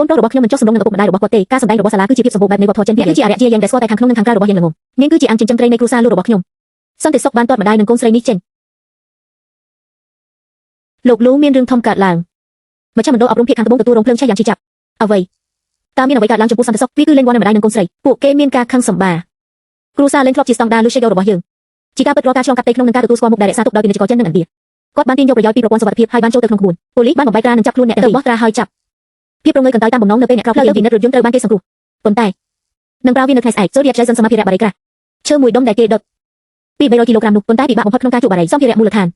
កូនប្រុសរបស់ខ្ញុំមិនចុះសម្រុងនឹងឪពុកម្ដាយរបស់គាត់ទេការសម្ដែងរបស់សាលាគឺជាភាពសម្បូរបែបនៃវប្បធម៌ចិនអ្នកគឺជាអរិយជាយ៉ាងដែលស្គាល់តែខាងក្នុងនិងខាងក្រៅរបស់យ៉ាងល្ងងនាងគឺជាអង្គចិញ្ចឹមត្រីនៃគ្រួសារលោករបស់ខ្ញុំសន្តិសុខបានទាត់ម្ដាយនិងកូនស្រីនេះចេញលោកលូមានរឿងធំកើតឡើងមជ្ឈមណ្ឌលអប់រំភាគខាងត្បូងទទួលរងភ្លើងឆេះយ៉ាងឈឺចាប់អ្វីតើមានអ្វីកើតឡើងចំពោះសន្តិសុខវាគឺលេងវ៉ាន់និងម្ដាយនិងកូនស្រីពួកគេមានការខឹងសម្បាគ្រួសារលេងធ្លាប់ជាស្តង់ដារលូសេយ៉ូរបស់យើងជាការពិតរាល់ការឆ្លងកាត់ផ្ទៃក្នុងនិងការទទួលស្គាល់មុខដែលរក្សាទុកដោយពាណិជ្ជករចិននិងឥណ្ឌាគាត់បានទាញយកប្រយោជន៍ពីប្រព័ន្ធសុវត្ថិភាពហើយបានចូលទៅក្នុងក្បួនប៉ូលីសបានបំបែកត្រានិងចាប់ខ្លួនអ្នកទាំងពីរបោះត្រាហើយចាប់ភាពប្រងើយកន្តើយតាមបំណងនៅពេលអ្នកក្រោកផ្លូវទៅពិនិត្យរថយន្តត្រូវបានគេសង្គ្រោះប៉ុន្តែនឹងប្រើវានៅថ្ងៃស្អែកសូរីយ៉ាជេសិនសមាភិរៈបារីក្រាស់ឈើមួយដុំដែលគេដុតពី300គីឡូក្រាមនោះប៉ុន្តែពិបាកបំផុតក្នុងការជក់បារីសម្ភារៈមូលដ្ឋាន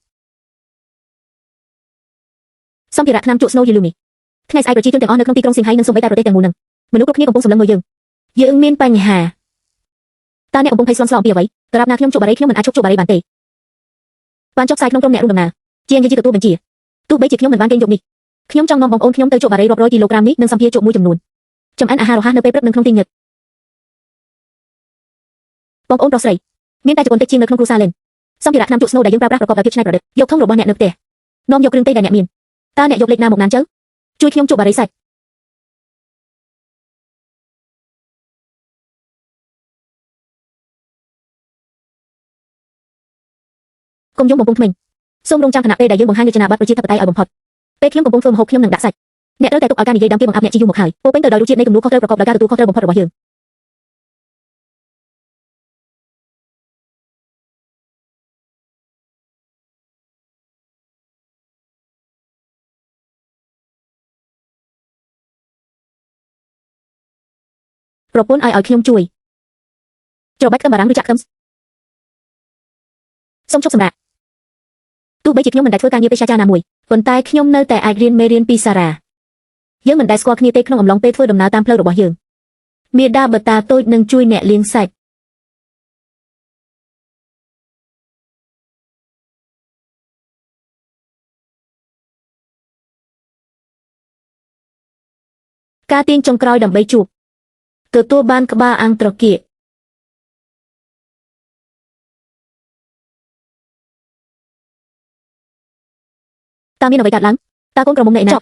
សម្ភារៈថ្នាំជក់ស្នូយីលូមីថ្ងៃស្អែកប្រជាជនទាំងអស់នៅក្នុងទីក្រុងសៀងហៃនិងសូម្បីតែប្រទេសទាំងមូលនឹងមនុស្សគ្រប់គ្នាកំពុងសម្លឹងមើលយើងយើងមានបញ្ហាតើអ្នកកំពុងភ័យស្លន់ស្លោអំពីអ្វីដរាបណាខ្ញុំជក់បារីខ្ញុំមិនអាចឈប់ជក់បារីបានទេបានចុះផ្សាយក្នុងក្រុមអ្នករួមដំណើរជាងយើងជាទទួលបញ្ជាទោះបីជាខ្ញុំមិនបានគេងយប់នេះខ្ញុំចង់នាំបងប្អូនខ្ញុំទៅជក់បារីរាប់រយគីឡូក្រាមនេះនិងសម្ភារជក់មួយចំនួនចំអិនអាហាររហ័សនៅពេលព្រឹកនិងក្នុងទីងឹតបងប្អូនប្រុសស្រីមានតែចំនួនតិចជាងនៅក្នុងគ្រួសារលេនសម្ភារៈថ្នាំជក់ស្នូដែលយើងប្រើប្រាស់ប្រកបដោយភាពច្នៃប្រឌិតយកធុងរបស់អ្នកនៅផ្ទះនាំយកគ្រឿងទេសដែលអ្នកមានតើអ្នកយកលេខណាមកណានជើជួយខ្ញុំជក់បារីសាច់កុំយំបំពង់ធ្មេញសូមរងចាំខណៈពេលដែលយើងបង្ហាញរចនាប័ទ្មប្រជាធិបតេយ្យឲ្យបំផុតពេលខ្ញុំកំពុងធ្វើម្ហូបខ្ញុំនឹងដាក់សាច់អ្នកត្រូវតែទុកឲ្យការនិយាយដើមគេបង្អាប់អ្នកជាយូរមកហើយពោពេញទៅដោយរសជាតិនៃទំនួលខុសត្រូវប្រកបដោយការទទួលខុសត្រូវបំផុតរបស់យើងប្រពន្ធឲ្យខ្ញុំជួយច្របាច់ខ្ទឹមបារាំងឬចាក់ខ្ទឹមសូមជប់សម្រាប់ទោះបីជាខ្ញុំមិនដែលធ្វើការងារពេជ្ឈចាណាមួយប៉ុន្តែខ្ញុំនៅតែអាចរៀនមេរៀនពីសារ៉ាយើងមិនដែលស្គាល់គ្នាទេក្នុងអំឡុងពេលធ្វើដំណើរតាមផ្លូវរបស់យើងមេដាបតាតូចនឹងជួយអ្នកលាងសាច់ការទាញចុងក្រោយដើម្បីជួបទទួលបានក្បាលអាំងត្រគាកតើមានអ្វីកើតឡើងតើកូនក្រមុំនៅឯណា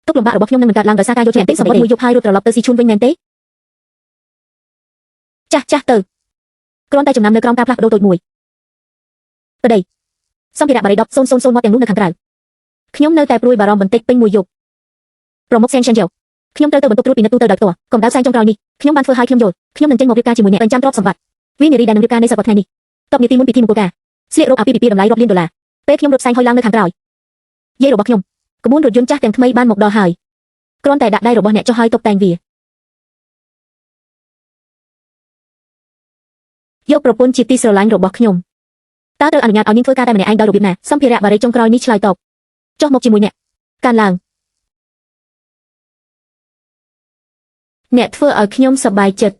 ទុកលំបាករបស់ខ្ញុំនឹងមិនកើតឡើងដោយសារការយកឈ្នះទេសម្បត្តិមួយយប់ហើយរត់ត្រឡប់ទៅស៊ីឈួនវិញមែនទេចាស់ចាស់ទៅគ្រាន់តែចំណាំនៅក្រោមការផ្លាស់ប្ដូរតូចមួយប្តីសម្ភារៈបារី10 000មកទាំងនោះនៅខាងក្រៅខ្ញុំនៅតែព្រួយបារម្ភបន្តិចពេញមួយយប់ប្រមុខសែនឆានយ៉ូខ្ញុំត្រូវទៅបន្ទប់ត្រួតពិនិត្យទូទៅដោយផ្ទាល់កម្ដៅផ្សែងចុងក្រោយនេះខ្ញុំបានធ្វើឲ្យខ្ញុំយល់ខ្ញុំនឹងចេញមករៀបការជាមួយអ្នកបញ្ចាំទ្រព្យសម្បត្តិវិនារីដែលនឹងរៀបការនៃសប្តាហ៍ថ្ងៃនេះតបនាទីមុនពិធីមង្គលការស្លៀករ៉ូបអាពាហ៍ពិពាហ៍តម្លៃរាប់លានដុល្លារពេលខ្ញុំរត់ផ្សែងហុយឡើងនៅខាងក្រោយយាយរបស់ខ្ញុំក្បួនរថយន្តចាស់ទាំងថ្មីបានមកដល់ហើយគ្រាន់តែដាក់ដៃរបស់អ្នកចុះហើយតុបតែងវាយកប្រពន្ធជាទីស្រឡាញ់របស់ខ្ញុំតើត្រូវអនុញ្ញាតឲ្យនាងធ្វើការតែម្នាក់ឯងដោយរបៀបណាសម្ភារៈបារីចុងក្រោយនេះឆ្លើយតបចុះមកជាមួយអ្នកកានឡើងអ្នកធ្វើឲ្យខ្ញុំសប្បាយចិត្ត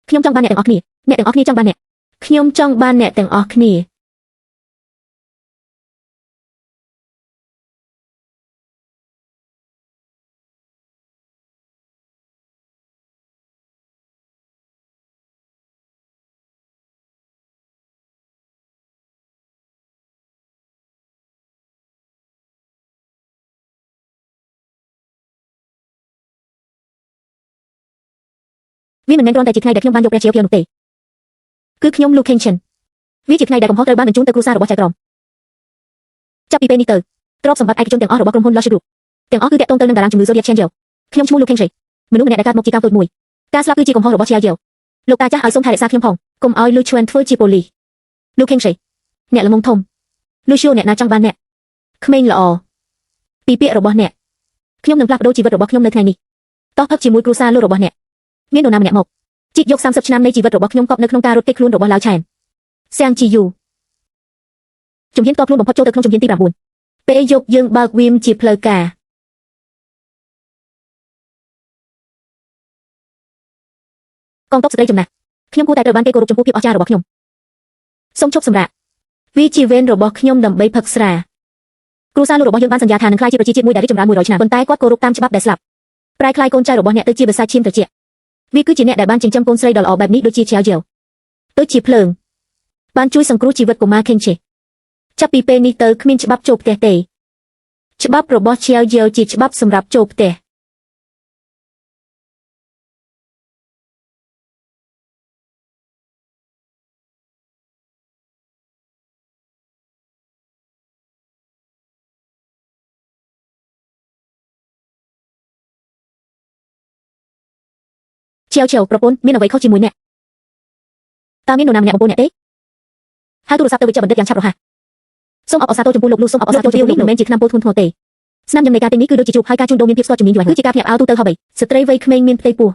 ខ្ញុំចង់បានអ្នកទាំងអស់គ្នាអ្នកទាំងអស់គ្នាចង់បានអ្នកខ្ញុំចង់បានអ្នកទាំងអស់គ្នាវាមិនមែនគ្រាន់តែជាថ្ងៃដែលខ្ញុំបានយកព្រះជាភៀវនោះទេគឺខ្ញុំលូខេងឈិនវាជាថ្ងៃដែលកំហុសត្រូវបានបញ្ជូនទៅគ្រួសាររបស់ចៅក្រមចាប់ពីពេលនេះទៅទ្រព្យសម្បត្តិឯកជនទាំងអស់របស់ក្រុមហ៊ុន Lush Group ទាំងអស់គឺតាក់ទងទៅនឹងតារាងជំងឺ Zodiac Chen Yeo ខ្ញុំឈ្មោះលូខេងឆេមនុស្សម្នាក់ដែលកើតមកជាកម្មតូចមួយការស្លាប់គឺជាកំហុសរបស់ជាយ៉េវលោកតាចាស់ឲ្យសូមថែរក្សាខ្ញុំផងកុំឲ្យលូឈួនធ្វើជាប៉ូលីសលូខេងឆេអ្នកល្ងងធំលូឈូអ្នកណាចង់បានអ្នកក្មេងល្អពីពាក្យរបស់អ្នកខ្ញុំនឹងផ្លាស់ប្ដូរជីវិតរបស់ខ្ញុំនៅថ្ងៃនេះតោះផឹកជាមួយគ្រួសារលោករបស់អ្នកមាននរណាម្នាក់មកជីកយក30ឆ្នាំនៃជីវិតរបស់ខ្ញុំកប់នៅក្នុងការរត់គេចខ្លួនរបស់ឡាវឆែនសៀងជីយូជំហានតខ្លួនបំផុតចូលទៅក្នុងជំហានទី9ពេលយប់យើងបើកវីមជាផ្លូវការកងទ័ពស្ត្រីចំណាស់ខ្ញុំគួរតែត្រូវបានគេគោរពចំពោះភាពអស្ចារ្យរបស់ខ្ញុំសូមជប់សម្រាប់វាជាវេនរបស់ខ្ញុំដើម្បីផឹកស្រាគ្រួសារលោករបស់យើងបានសន្យាថានឹងក្លាយជាប្រជាជាតិមួយដែលរីកចម្រើន100ឆ្នាំប៉ុន្តែគាត់គោរពតាមច្បាប់ដែលស្លាប់ប្រែក្លាយកូនចៅរបស់អ្នកទៅជាបិសាចឈាមត្រជាក់វាគឺជាអ្នកដែលបានចិញ្ចឹមកូនស្រីដ៏ល្អបែបនេះដូចជាឆាវយ៉េវដូចជាភ្លើងបានជួយសង្គ្រោះជីវិតកុមារខេងឆេ ចាប់ពីពេលនេះទៅគ្មានច្បាប់ចូលផ្ទះទេច្បាប់របស់ឈៀវយាវជាច្បាប់សម្រាប់ចូលផ្ទះឈៀវឈៀវប្រពន្ធមានអ្វីខុសជាមួយអ្នកតើមាននរណាម្នាក់បំពល់អ្នកទេហៅទូរស័ព្ទទៅវិជ្ជបណ្ឌិតយ៉ាងឆាប់រហ័សសូមអបអរសាទរចំពោះលោកលូសូមអបអរសាទរចំពោះនេះមិនមែនជាថ្នាំពុលធ្ងន់ធ្ងរទេស្នាមញឹមនៃការទិញនេះគឺដូចជាជ្រូកហើយការជួញដូរមានភាពស្ទាត់ជំនាញយូរគឺជាការភ្ញាក់ផ្អើលទូទៅហូបស្ត្រីវ័យក្មេងមានផ្ទៃពោះ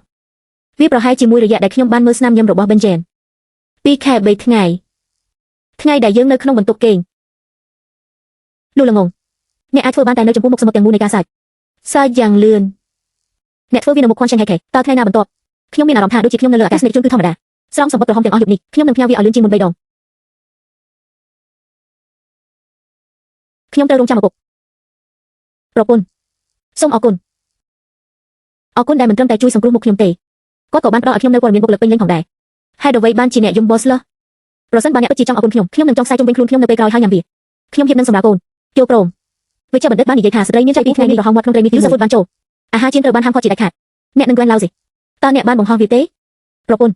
វាប្រហែលជាមួយរយៈដែលខ្ញុំបានមើលស្នាមញឹមរបស់បិនជែន2ខែ3ថ្ងៃថ្ងៃដែលយើងនៅក្នុងបន្ទប់គេងលូល្ងងអ្នកអាចធ្វើបានតែនៅចំពោះមុខសមុទ្រទាំងមូលនៃការសាច់សាច់យ៉ាងលឿនអ្នកធ្វើវានៅមុខខនឆេងហេខេតើថ្ងៃណាបន្ទាប់ខ្ញុំមានអារម្មណ៍ថាដូចជាខ្ញុំនៅលើអាកាសនិកជនគឺធម្មតាស្រង់សម្បត្តិក្រហមទាំងអស់យប់នេះខ្ញុំនឹងផ្ញើវាឲ្យលឿនជាងមុន3ដងខ្ញុំត្រូវរងចាំឪពុកប្រពន្ធសូមអរគុណអរគុណដែលមិនត្រឹមតែជួយសង្គ្រោះមុខខ្ញុំទេគាត់ក៏បានផ្ដល់ឲ្យខ្ញុំនូវព័ត៌មានបុគ្គលិកពេញលេញផងដែរហេតុអ្វីបានជាអ្នកយំបូស្លប្រសិនបើអ្នកពិតជាចង់អរគុណខ្ញុំខ្ញុំនឹងចង់ខ្សែជុំវិញខ្លួនខ្ញុំនៅពេលក្រោយហើយញ៉ាំវាខ្ញុំហៀបនឹងសម្រាប់កូនចូលព្រមវិជ្ជបណ្ឌិតបាននិយាយថាស្ត្រីមានចៃពីថ្ងៃនេះប្រហោងមាត់ក្នុងត្រីមីយូសាហ្វុតបានចូលអាហារជៀនត្រូវបានហាមឃាត់ជាដាច់ខាតអ្នកនឹងក្លែងឡៅស៊ីតើអ្នកបានបង្ហោះវាទេប្រពន្ធ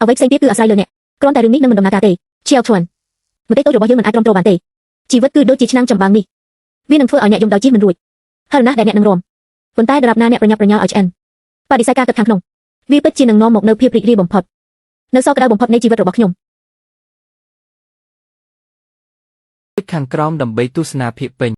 អ្វីផ្សេងទៀតគឺអាស្រ័យលើអ្នកគ្រាន់តែរឿងនេះនឹងមិនដំណើរការទេឈៀវឈួនមតិតូចរបស់យើងមិនអាចទ្រាំទ្របានទេជីវិតគឺដូចជាឆ្នាំងចម្បាំងនេះវានឹងធ្វើឲ្យអ្នកយំដោយជិះមិនរួចហើយណាស់ដែលអ្នកនឹងរំប៉ុន្តែដរាបណាអ្នកប្រញាប់ប្រញាល់ឲ្យឆ្អិនបដិសេធការគិតខាងក្នុងវាពិតជានឹងនាំមកនូវភាពរីករាយបំផុតនៅសល់ក្តៅបំផុតនៃជីវិតរបស់ខ្ញុំ ចុចខាងក្រោមដើម្បីទស្សនាភាគពេញ។